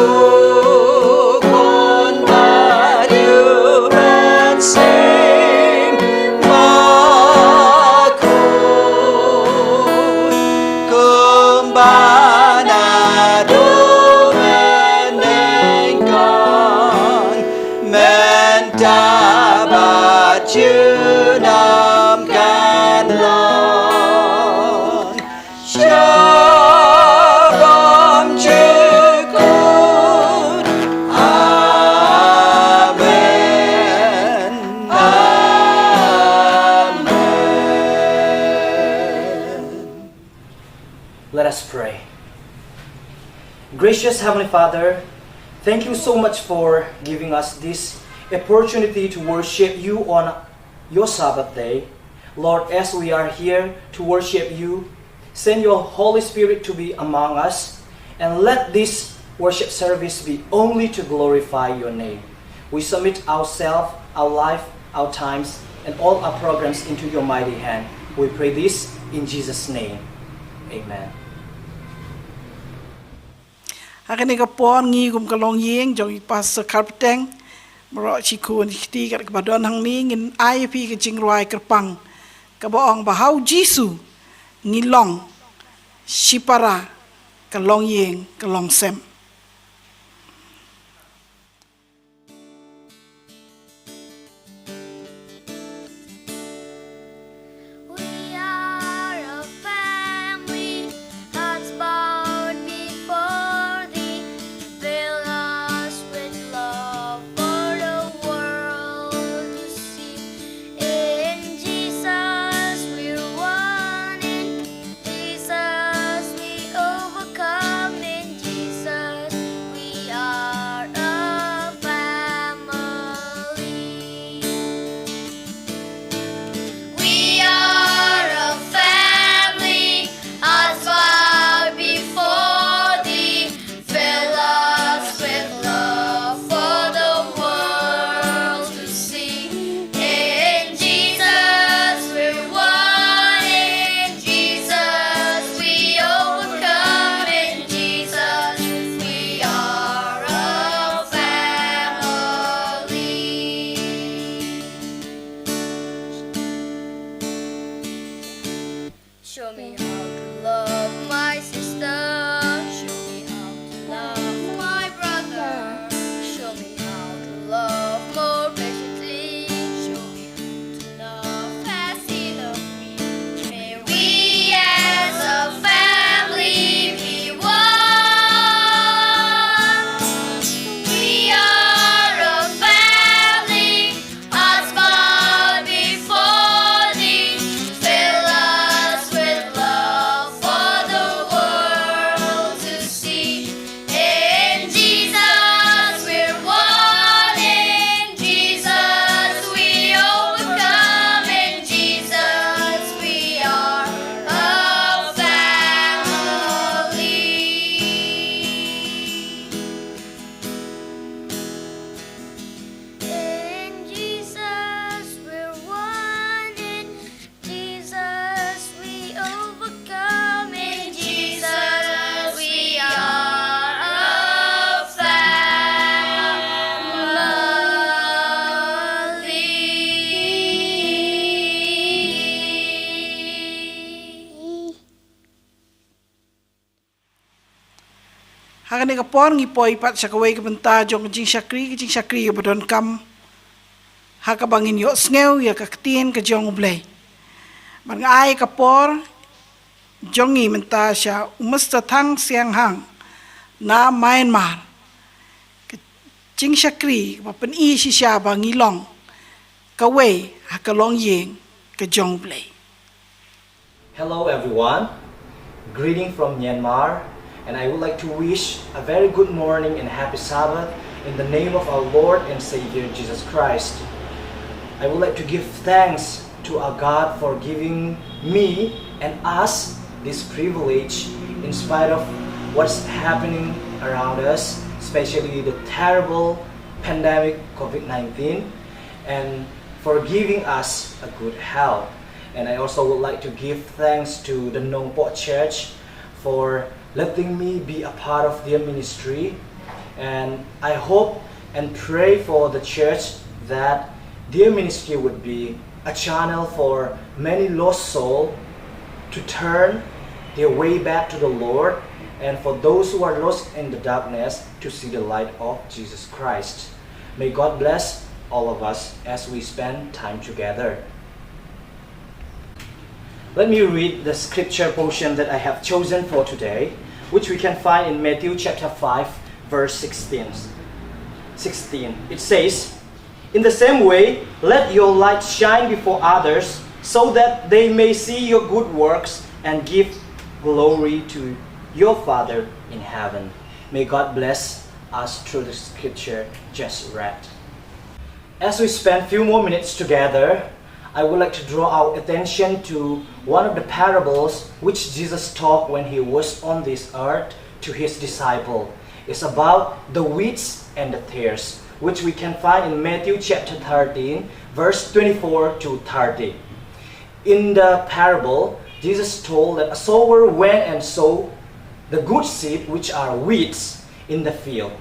Khun bad U Mynsiem Bakhuid, kumba naduh mynnyngkong, mynta bad junom kan long, sha bymjukut. Amen. Amen. Let us pray. Gracious Heavenly Father, thank you so much for giving us this opportunity to worship you on your Sabbath day. Lord, as we are here to worship you, send your Holy Spirit to be among us and let this worship service be only to glorify your name. We submit ourselves, our life, our times, and all our programs into your mighty hand. We pray this in Jesus' name. Amen. Ha kane ka por ngi kum ka longïing jong i Pastor Kharpeteng, baroh shi khun shi kti kat kaba don hangne ngin ai ïa phi ka jingrwai kyrpang kaba ong ba ha U Jisu ngi long shipara ka longïing ka longsem. We are a family, hearts bowed before thee. Fill us with love for the world to see. In Jesus we're one, in Jesus we overcome, in Jesus we are a family. We are a family, hearts bowed before thee. Fill us with love for the world to see. In Jesus we're one, in Jesus we overcome, in Jesus we are a family. Show me how to love my sister. Show me how to love my brother. Show me how to love more patiently. Show me how to love as he loved me. May we as a family be one. We are a family, hearts bowed before thee. Fill us with love for the world to see. In Jesus we're one, in Jesus we overcome, in Jesus we are a family. In Jesus we're one, in Jesus we overcome, in Jesus we are a family. Ha kane ka por ngi poi pat sha kawei ka bynta jong ka jingshakri, ka jingshakri kaba donkam ha kaba ngin ïohsngew ïa ka ktien ka jong U Blei. Bad nga ai ka por jong ngi mynta sha u Mister Thang Siang Hang na Myanmar. Ka jingshakri kaba pyni shisha ba ngi long kawei ha ka longïing ka jong U Blei. Hello, everyone. Greeting from Myanmar, and I would like to wish a very good morning and happy Sabbath in the name of our Lord and Savior Jesus Christ. I would like to give thanks to our God for giving me and us this privilege in spite of what's happening around us, especially the terrible pandemic COVID nineteen, and for giving us a good health. And I also would like to give thanks to the Nongpoh Church for letting me be a part of their ministry. And I hope and pray for the church that their ministry would be a channel for many lost souls to turn their way back to the Lord, and for those who are lost in the darkness to see the light of Jesus Christ. May God bless all of us as we spend time together. Let me read the scripture portion that I have chosen for today, which we can find in Matthew chapter five, verse sixteen. sixteen. It says, "In the same way, let your light shine before others, so that they may see your good works and give glory to your Father in heaven." May God bless us through the scripture just read. As we spend few more minutes together, I would like to draw our attention to one of the parables which Jesus taught when he was on this earth to his disciple. It's about the weeds and the tares, which we can find in Matthew chapter thirteen, verse twenty-four to thirty. In the parable, Jesus told that a sower went and sowed the good seed, which are weeds, in the field.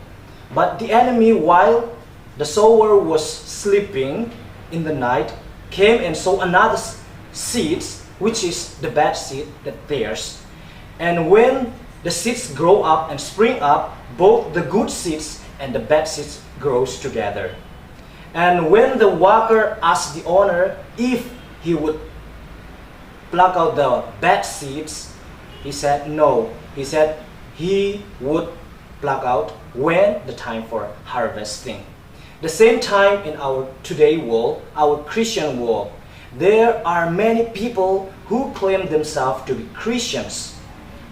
But the enemy, while the sower was sleeping in the night, came and sowed another s- seeds, which is the bad seed, the tares. And when the seeds grow up and spring up, both the good seeds and the bad seeds grows together. And when the worker asked the owner if he would pluck out the bad seeds, he said no. He said he would pluck out when the time for harvesting. The same time in our today world, our Christian world, there are many people who claim themselves to be Christians.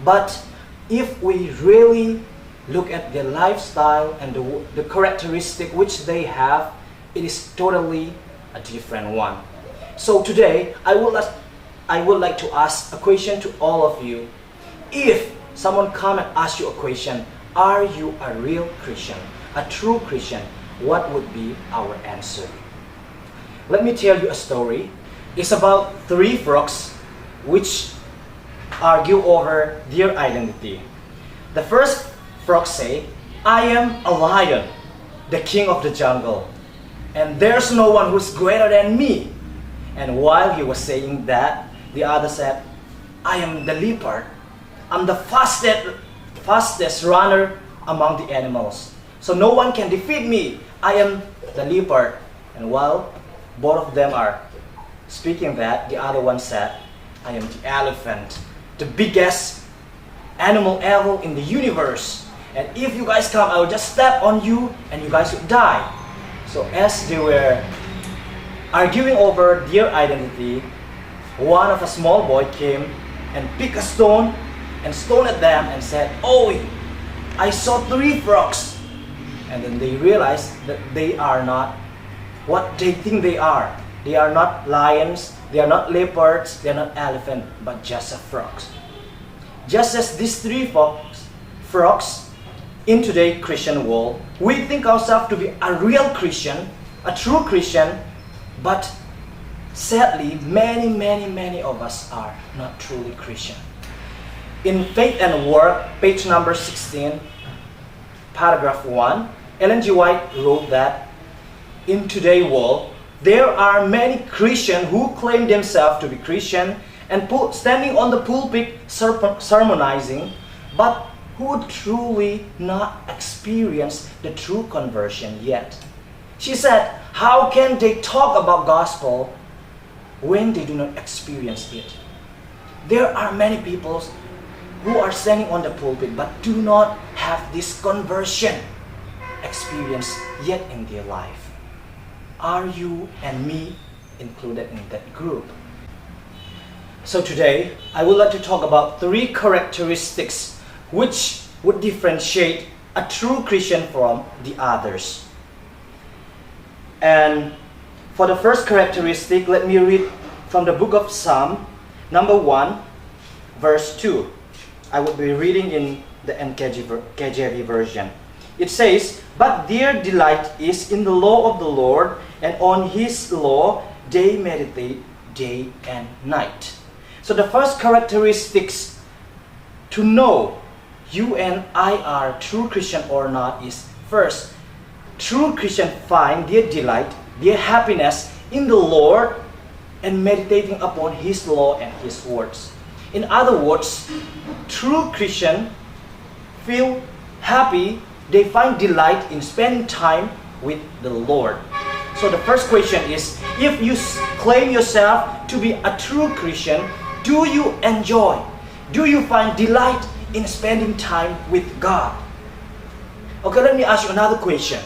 But if we really look at their lifestyle and the, the characteristic which they have, it is totally a different one. So today, I would like, I would like to ask a question to all of you. If someone come and ask you a question, "Are you a real Christian, a true Christian?" What would be our answer? Let me tell you a story. It's about three frogs which argue over their identity. The first frog say, "I am a lion, the king of the jungle, and there's no one who's greater than me." And while he was saying that, the other said, "I am the leopard. I'm the fastest, fastest runner among the animals. So no one can defeat me. I am the leopard." And while both of them are speaking that, the other one said, "I am the elephant, the biggest animal ever in the universe. And if you guys come, I will just step on you and you guys will die." So as they were arguing over their identity, one of a small boy came and picked a stone and stoned at them and said, "Oh, I saw three frogs." And then they realized that they are not what they think they are. They are not lions, they are not leopards, they are not elephant, but just a frogs. Just as these three frogs, frogs in today Christian world, we think ourselves to be a real Christian, a true Christian, but sadly, many, many, many of us are not truly Christian. In Faith and Work, page number sixteen, paragraph one, Ellen G. White wrote that in today world, there are many Christians who claim themselves to be Christian and pul- standing on the pulpit serp- sermonizing, but who truly not experienced the true conversion yet. She said, "How can they talk about gospel when they do not experience it?" There are many people who are standing on the pulpit but do not have this conversion experience yet in their life. Are you and me included in that group? So today, I would like to talk about three characteristics which would differentiate a true Christian from the others. And for the first characteristic, let me read from the book of Psalm, number one, verse two. I would be reading in the N K J ver-, K J V version. It says, "But their delight is in the law of the Lord, and on his law they meditate day and night." So the first characteristics to know you and I are true Christian or not is, first, true Christian find their delight, their happiness in the Lord and meditating upon his law and his words. In other words, true Christian feel happy, they find delight in spending time with the Lord. So the first question is, if you s- claim yourself to be a true Christian, do you enjoy? Do you find delight in spending time with God? Okay, let me ask you another question.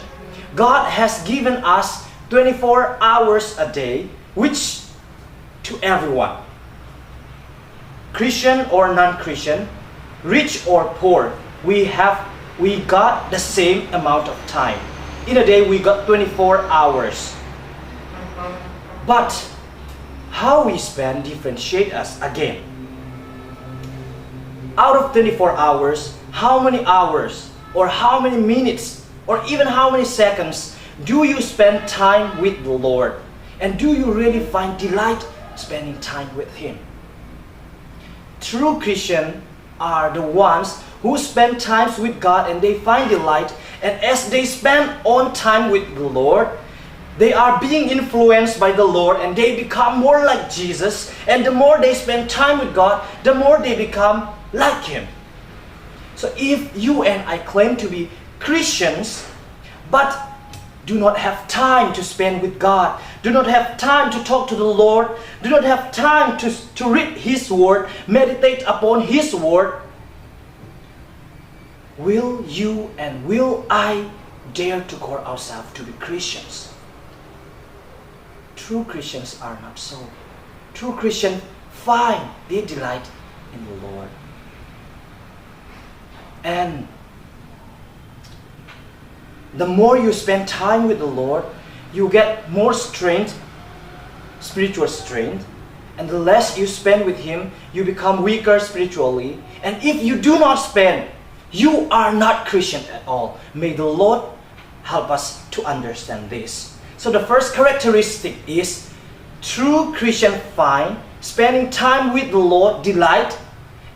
God has given us twenty-four hours a day, which to everyone, Christian or non-Christian, rich or poor, we have, we got the same amount of time. In a day, we got twenty-four hours. But how we spend differentiate us again. Out of twenty-four hours, how many hours or how many minutes or even how many seconds do you spend time with the Lord? And do you really find delight spending time with Him? True Christian are the ones who spend times with God and they find delight. And as they spend on time with the Lord, they are being influenced by the Lord and they become more like Jesus. And the more they spend time with God, the more they become like Him. So if you and I claim to be Christians, but do not have time to spend with God, do not have time to talk to the Lord, do not have time to, to read His Word, meditate upon His Word, will you and will I dare to call ourselves to be Christians? True Christians are not so. True Christians find their delight in the Lord. And the more you spend time with the Lord, you get more strength, spiritual strength. And the less you spend with Him, you become weaker spiritually. And if you do not spend, you are not Christian at all. May the Lord help us to understand this. So the first characteristic is true Christian find spending time with the Lord delight,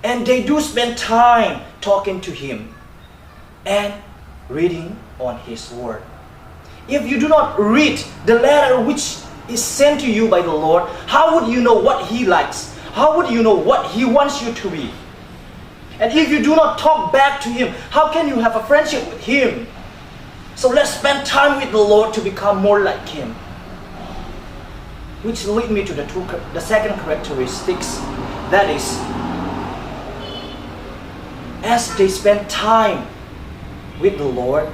and they do spend time talking to Him and reading on His Word. If you do not read the letter which is sent to you by the Lord, how would you know what He likes? How would you know what He wants you to be? And if you do not talk back to Him, how can you have a friendship with Him? So let's spend time with the Lord to become more like Him. Which lead me to the, two, the second characteristics, that is, as they spend time with the Lord,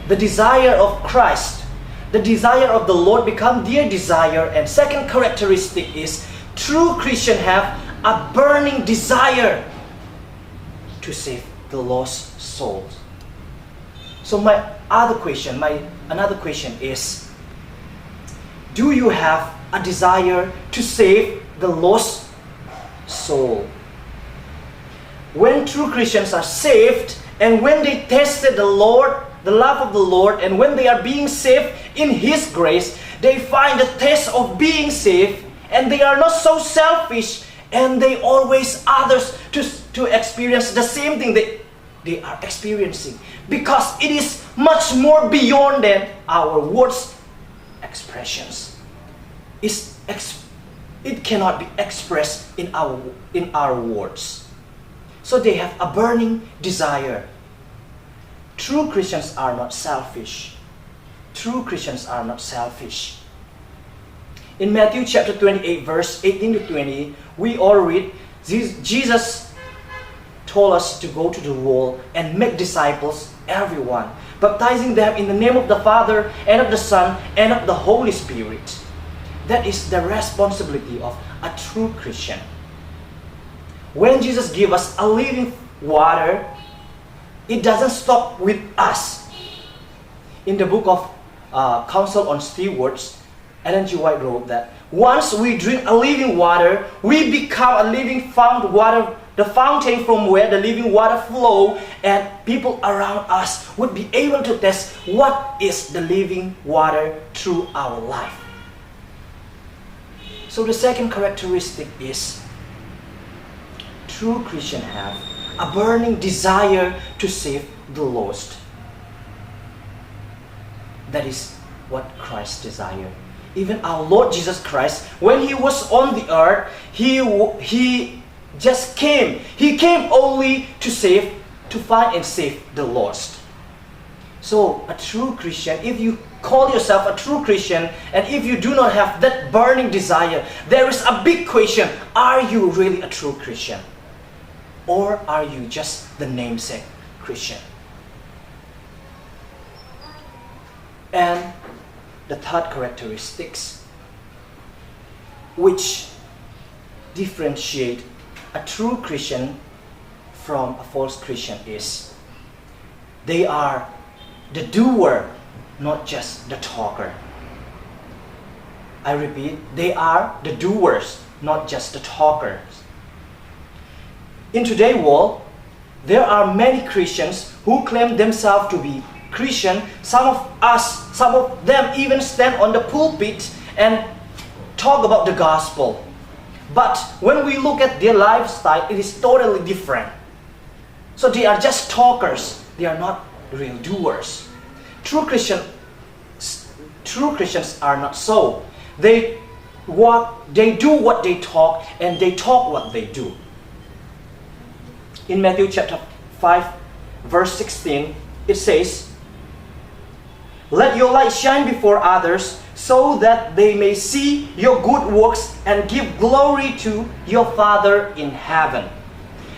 the desire of Christ, the desire of the Lord become their desire. And second characteristic is, true Christian have a burning desire to save the lost souls. So my other question, my another question is, do you have a desire to save the lost soul? When true Christians are saved and when they tested the Lord, the love of the Lord, and when they are being saved in His grace, they find the taste of being saved, and they are not so selfish, and they always others to, to experience the same thing that they are experiencing, because it is much more beyond than our words expressions. It's ex- it cannot be expressed in our, in our words. So they have a burning desire. True Christians are not selfish. True Christians are not selfish. In Matthew chapter twenty-eight, verse eighteen to twenty, we all read, "Jesus told us to go to the world and make disciples, everyone, baptizing them in the name of the Father and of the Son and of the Holy Spirit." That is the responsibility of a true Christian. When Jesus gives us a living water, it doesn't stop with us. In the book of uh, Counsel on Stewards, Ellen G. White wrote that once we drink a living water, we become a living fountain water, the fountain from where the living water flow, and people around us would be able to test what is the living water through our life. So the second characteristic is true Christian have a burning desire to save the lost. That is what Christ desired. Even our Lord Jesus Christ, when he was on the earth, he w- he just came. He came only to save, to find and save the lost. So, a true Christian, if you call yourself a true Christian, and if you do not have that burning desire, there is a big question: are you really a true Christian? Or are you just the namesake Christian? And the third characteristics which differentiate a true Christian from a false Christian is they are the doer, not just the talker. I repeat, they are the doers, not just the talkers. In today's world, there are many Christians who claim themselves to be Christian. Some of us, some of them even stand on the pulpit and talk about the gospel. But when we look at their lifestyle, it is totally different. So they are just talkers, they are not real doers. True Christian, true Christians are not so. They what they do what they talk, and they talk what they do. In Matthew chapter five, verse sixteen, it says, "Let your light shine before others so that they may see your good works and give glory to your Father in heaven."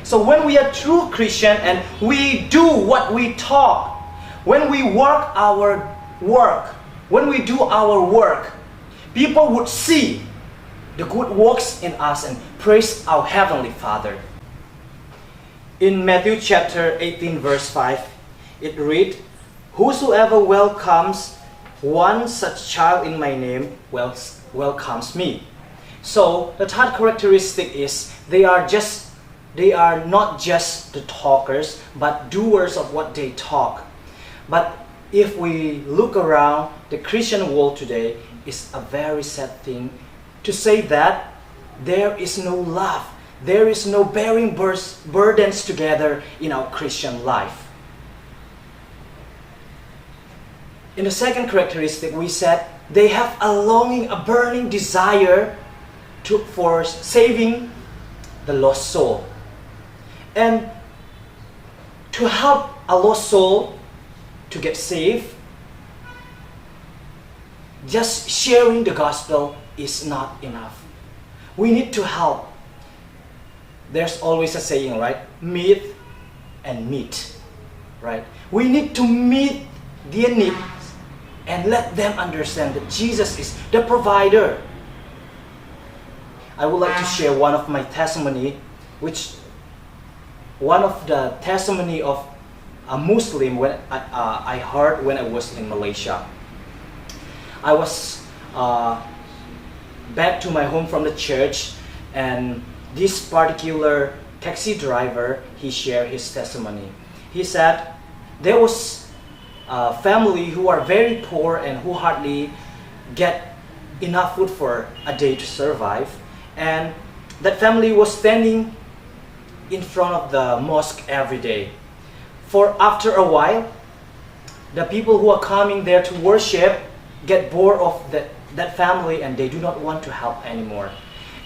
So when we are true Christian and we do what we talk, when we work our work, when we do our work, people would see the good works in us and praise our Heavenly Father. In Matthew chapter eighteen, verse five, it read, "Whosoever welcomes one such child in my name wel- welcomes me." So the third characteristic is they are just they are not just the talkers, but doers of what they talk. But if we look around, the Christian world today is a very sad thing to say that there is no love, there is no bearing burs- burdens together in our Christian life. In the second characteristic, we said they have a longing, a burning desire to, for saving the lost soul. And to help a lost soul to get saved, just sharing the gospel is not enough. We need to help. There's always a saying, right? Meet and meet, right? We need to meet their needs and let them understand that Jesus is the provider. I would like to share one of my testimony, which one of the testimony of a Muslim when I, uh, I heard when I was in Malaysia. I was uh, back to my home from the church, and this particular taxi driver, he shared his testimony. He said there was a family who are very poor and who hardly get enough food for a day to survive, and that family was standing in front of the mosque every day. For after a while, the people who are coming there to worship get bored of that, that family, and they do not want to help anymore.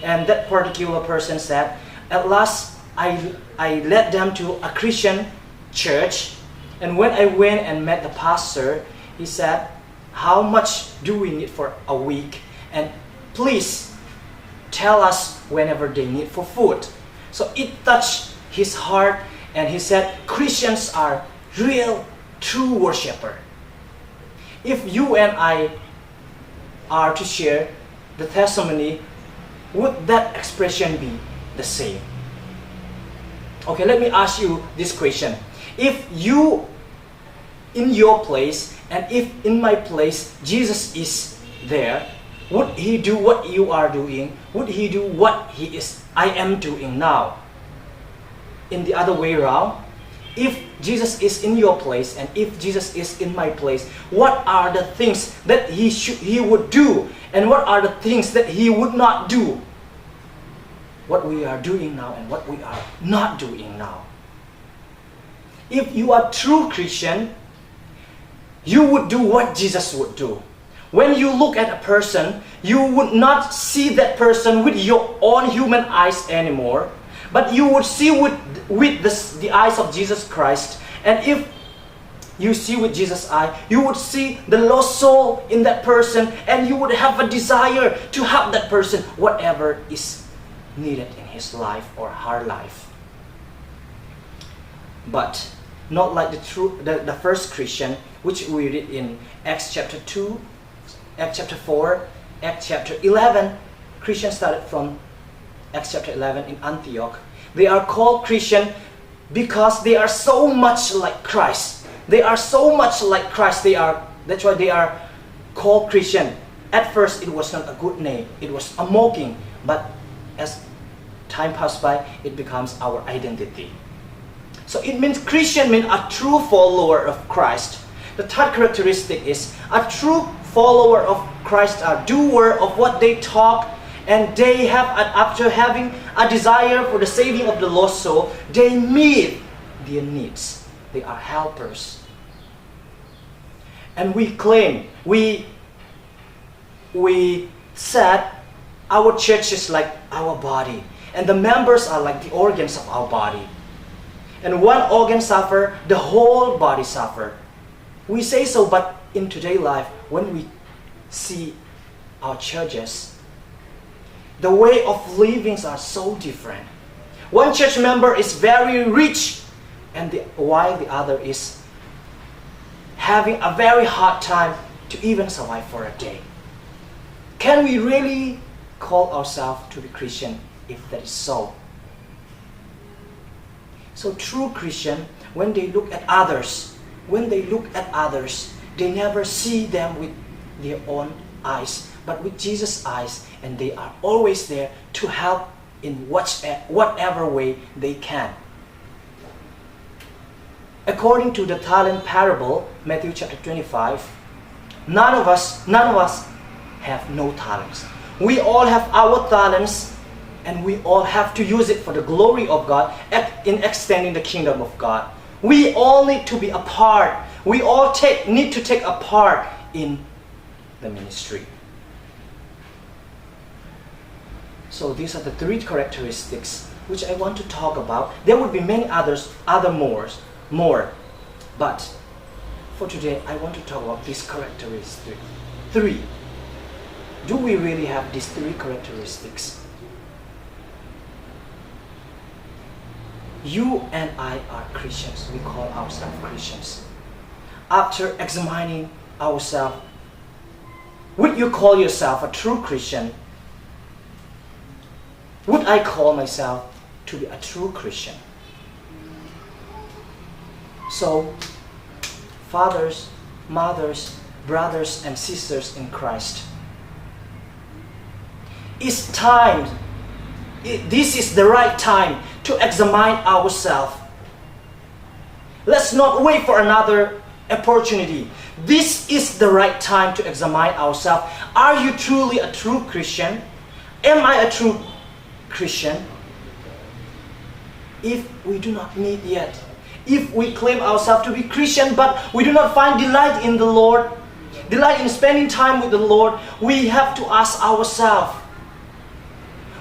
And that particular person said, "At last, I, I led them to a Christian church. And when I went and met the pastor, he said, 'How much do we need for a week? And please tell us whenever they need for food.'" So it touched his heart, and he said, "Christians are real, true worshiper." If you and I are to share the testimony, would that expression be the same? Okay, let me ask you this question. If you in your place, and if in my place Jesus is there, Would he do what you are doing? Would he do what he is, I am doing now? In the other way around, if Jesus is in your place and if Jesus is in my place, what are the things that he should, he would do, and what are the things that he would not do? What we are doing now and what we are not doing now. If you are true Christian, you would do what Jesus would do. When you look at a person, you would not see that person with your own human eyes anymore, but you would see with, with the, the eyes of Jesus Christ. And if you see with Jesus' eye, you would see the lost soul in that person, and you would have a desire to help that person, whatever is needed in his life or her life. But not like the true the, the first Christian, which we read in Acts chapter two, Acts chapter four, Acts chapter eleven. Christians started from Acts chapter eleven in Antioch. They are called Christian because they are so much like Christ. They are so much like Christ. They are that's why they are called Christian. At first, it was not a good name. It was a mocking. But as time passed by, it becomes our identity. So it means Christian means a true follower of Christ. The third characteristic is a true follower of Christ, a doer of what they talk, and they have, after having a desire for the saving of the lost soul, they meet their needs. They are helpers. And we claim, we we said our church is like our body, and the members are like the organs of our body. And one organ suffer, the whole body suffer. We say so, but in today life, when we see our churches, the way of livings are so different. One church member is very rich, and the, while the other is having a very hard time to even survive for a day. Can we really call ourselves to be Christian if that is so? So true Christian, when they look at others, when they look at others, they never see them with their own eyes, but with Jesus' eyes, and they are always there to help in what's, whatever way they can. According to the talent parable, Matthew chapter twenty-five, none of us, none of us have no talents. We all have our talents, and we all have to use it for the glory of God, ex- in extending the kingdom of God. We all need to be a part. We all take, need to take a part in the ministry. So these are the three characteristics which I want to talk about. There would be many others, other more, more. But for today, I want to talk about these characteristics. Three. Do we really have these three characteristics? You and I are Christians. We call ourselves Christians. After examining ourselves, would you call yourself a true Christian? Would I call myself to be a true Christian? So, fathers, mothers, brothers, and sisters in Christ, it's time. It, this is the right time to examine ourselves. Let's not wait for another opportunity. This is the right time to examine ourselves. Are you truly a true Christian? Am I a true Christian? If we do not meet yet, if we claim ourselves to be Christian but we do not find delight in the Lord, delight in spending time with the Lord, we have to ask ourselves.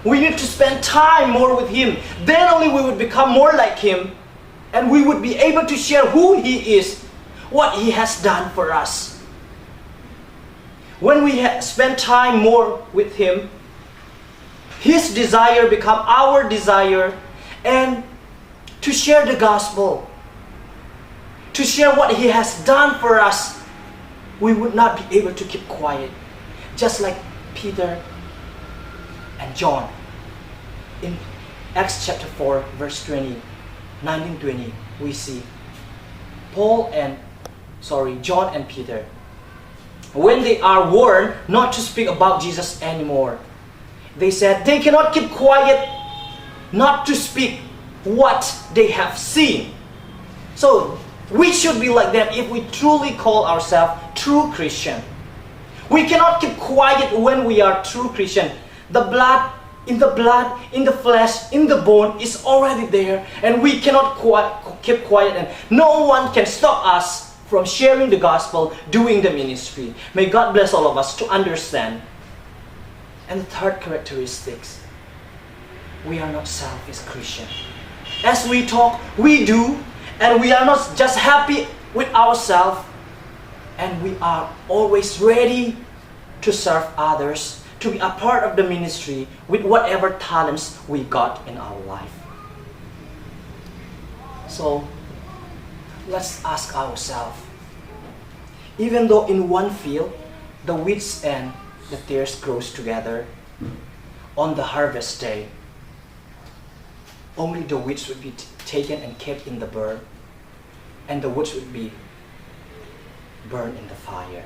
We need to spend time more with Him. Then only we would become more like Him, and we would be able to share who He is, what He has done for us. When we ha- spend time more with Him, His desire become our desire, and to share the gospel, to share what He has done for us, we would not be able to keep quiet. Just like Peter and John in Acts chapter four, verse twenty, nineteen twenty, we see Paul and, sorry, John and Peter, When they are warned not to speak about Jesus anymore, they said they cannot keep quiet not to speak what they have seen. So, we should be like them if we truly call ourselves true Christian. We cannot keep quiet when we are true Christian. The blood, in the blood, in the flesh, in the bone is already there, and we cannot qui- keep quiet, and no one can stop us from sharing the gospel, doing the ministry. May God bless all of us to understand. And the third characteristics, we are not selfish Christian. As we talk, we do, and we are not just happy with ourselves, and we are always ready to serve others, to be a part of the ministry with whatever talents we got in our life. So, let's ask ourselves, even though in one field the weeds and the tares grows together, on the harvest day, only the weeds would be t- taken and kept in the burn, and the woods would be burned in the fire.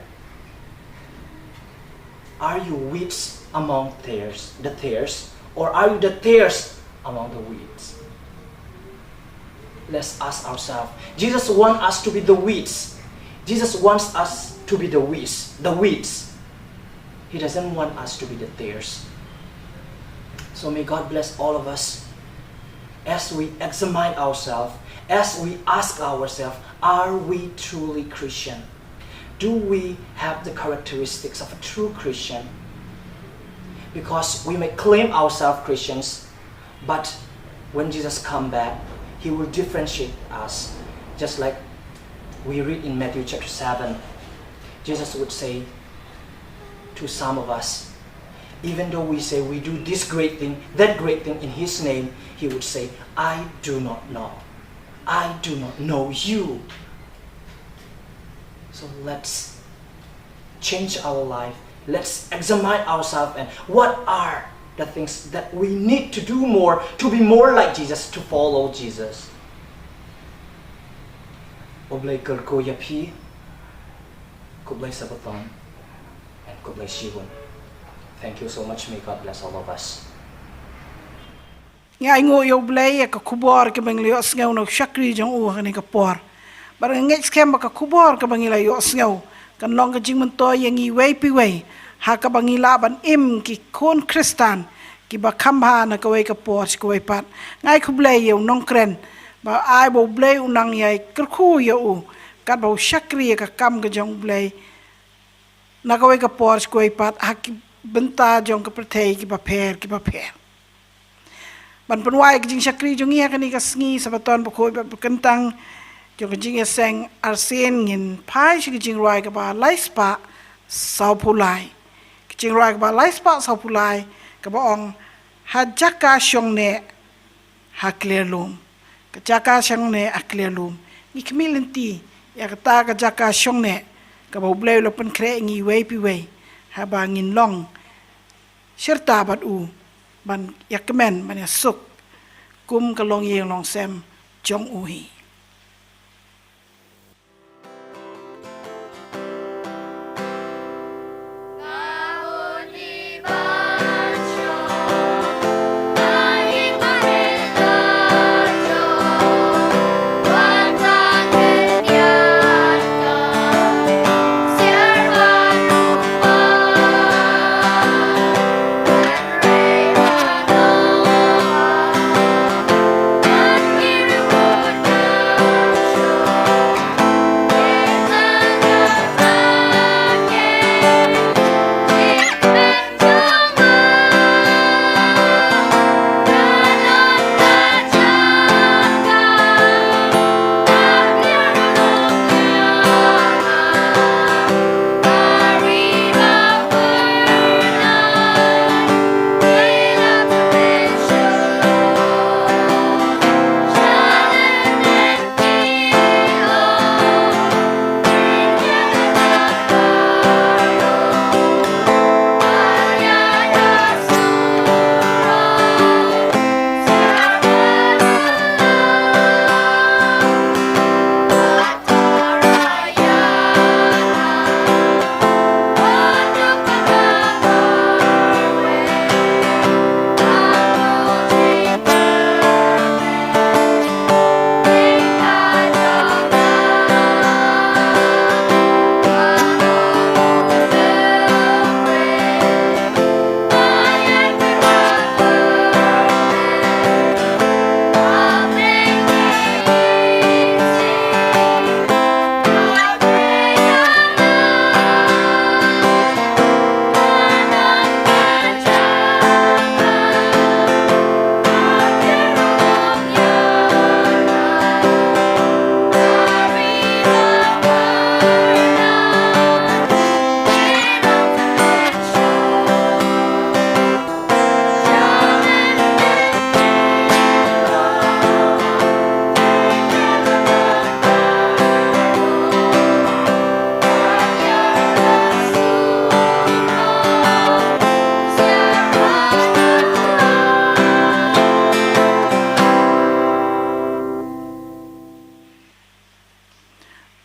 Are you weeds among tares, the tares, or are you the tares among the weeds? Let's ask ourselves. Jesus wants us to be the weeds. Jesus wants us to be the weeds, the weeds. He doesn't want us to be the tares. So may God bless all of us as we examine ourselves, as we ask ourselves, are we truly Christian? Do we have the characteristics of a true Christian? Because we may claim ourselves Christians, but when Jesus come back, he will differentiate us. Just like we read in Matthew chapter seven, Jesus would say to some of us, even though we say we do this great thing, that great thing in his name, he would say, "I do not know. I do not know you." So let's change our life. Let's examine ourselves and what are the things that we need to do more to be more like Jesus, to follow Jesus. Khublei kyrkhu ïa phi, khublei Sabaton, and khublei shibun. Thank you so much. May God bless all of us. Ngi ainguh ïa U Blei ïa ka khubor kaba ngi la ïohsngew na u shakri jong u ha kane ka por. Bad nga ngeit skhem ba ka khubor kaba ngi la ïohsngew kan long ka jingmyntoi ïa ngi iwei pa iwei ha kaba ngi lah ban im ki khun Khristan kiba kham bha na kawei ka por sha kawei pat. Nga ai khublei ïa u nongkren ba ai ba U Blei u nang ïai kyrkhu ïa u katba u shakri ïa ka kam ka jong U Blei na kawei ka por sha kawei pat ha ki bynta jong ka pyrthei kiba pher kiba pher. Ban pynwai ka jingshakri jong ngi ha kane ka sngi Sabaton bakhuid bad bakyntang jong ka jingïaseng arsien, ngin phai sha ka jingrwai kaba lai spah sawphew lai. Ka jingrwai kaba lai spah sawphew lai kaba ong, Ha jaka shong neh ha kliar lum. Ka jaka shong neh ha kliar lum. Ngi khmih lynti ïa kata ka jaka shong neh kaba U Blei u la pynkhreh ïa ngi iwei pa iwei haba ngin long shirta bad u ban ïakmen ban ïasuk kum ka longïing longsem jong u hi.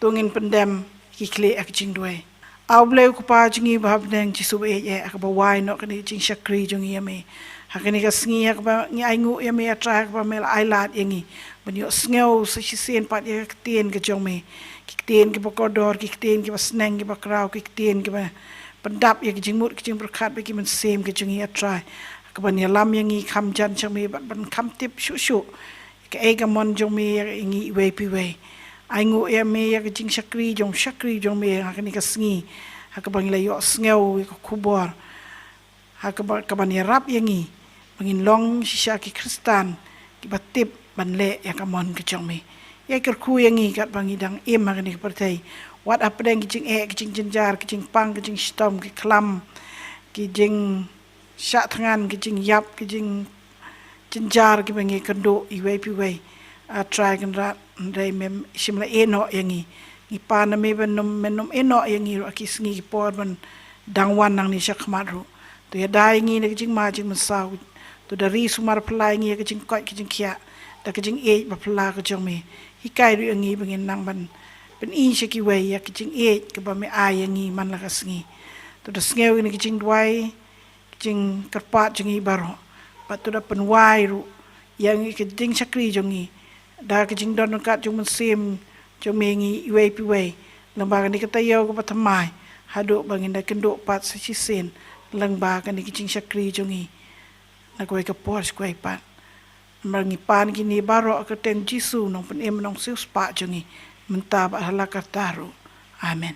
To ngin pyndem ki khlieh ha ka jingduwai. A U Blei U Kpa jong ngi ba ha bneng, Jisu ba ïeit eh, ha kaba wai noh kane ka jingshakri jong ngi ïa me. Ha kane ka sngi ha kaba ngi ainguh ïa me, A Trai, ha kaba me la ailad ïa ngi ban ïohsngew sa shisien pat ïa ka ktien ka jong me. Ki ktien kiba kordor, ki ktien kiba sneng, kiba khraw, ki ktien kiba pyndap ïa ka jingmut ka jingpyrkhat bad ki mynsiem ka jong ngi, A Trai. Ha kaban ïalam ïa ngi kham jan sha me bad ban kham tip shuh shuh kaei ka mon jong me ïa ngi iwei pa iwei. Ainguh ïa me ïa ka jingshakri jong, shakri jong me ha kane ka sngi, ha kaba ngi la ïohsngew ïa ka khubor, ha kaba, kaban ïarap ïa ngi ba ngin long shisha ki Khristan kiba tip ban leh ïa ka mon ka jong me. Ïai kyrkhu ïa ngi katba ngi dang im ha kane ka pyrthei, wat hapdeng ki jingeh, ki jingjynjar, ki jingpang, ki jingshitom, ki khlam, ki jingshah thngan, ki jingïap, ki jing jynjar kiba ngi kynduh iwei pa iwei. A Trai Kynrad, hynrei mem shym la ïehnoh ïa ngi. Ngi pan na me ban ym, men ym ïehnoh ïa ngi ruh ha ki sngi ki por ban dang wan nangne sha khmat ruh. To ïada ïa ngi na ka jingma jingmynsaw. To da ri sumar phylla ïa ngi ïa ka jingkoit ka jingkhiah da ka jingïeit ba phylla ka jong me. Hikai ruh ïa ngi ba ngin nang ban pyni sha kiwei ïa ka jingïeit kaba me ai ïa ngi man la ka sngi. To da sngew ïa ka jingduwai, ka jingkyrpad jong ngi baroh. Bad to da pynwai ruh ïa ngi, ka jingshakri jong ngi, da ka jingdon ryngkat jong u Mynsiem jong me ïa ngi iwei pa iwei lyngba kane ka taïew kaba thymmai, haduh ba ngin da kynduh pat sa shisien lyngba kane ka jingshakri jong ngi na kawei ka por sha kawei pat. Namar ngi pan kine baroh ha ka kyrteng Jisu, Nongpynim Nongsiewspah jong ngi, mynta bad ha la karta ruh. Amen.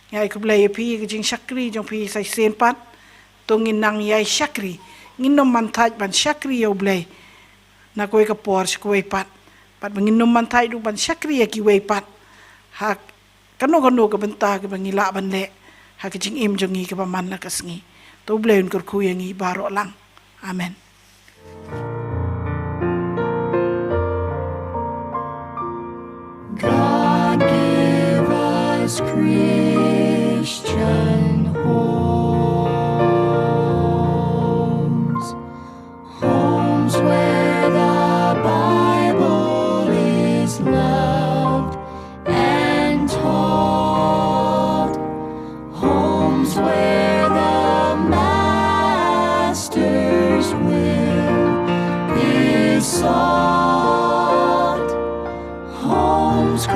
Ngi ai khublei ïa phi ïa ka jingshakri jong phi sa shisien pat. To ngin nang ïai shakri. Ngin ym man thait ban shakri ïa U Blei na kawei ka por sha kawei pat. Bad ba ngin ym man thait ruh ban shakri ïa kiwei pat ha kano kano ka bynta kaba ngi lah ban leh ha ka jingim jong ngi kaba man la ka sngi. To U Blei un kyrkhu ïa ngi baroh lang. Amen. God give us Christian homes, homes where the Bible is loved and taught, homes where the Master's will is sought, homes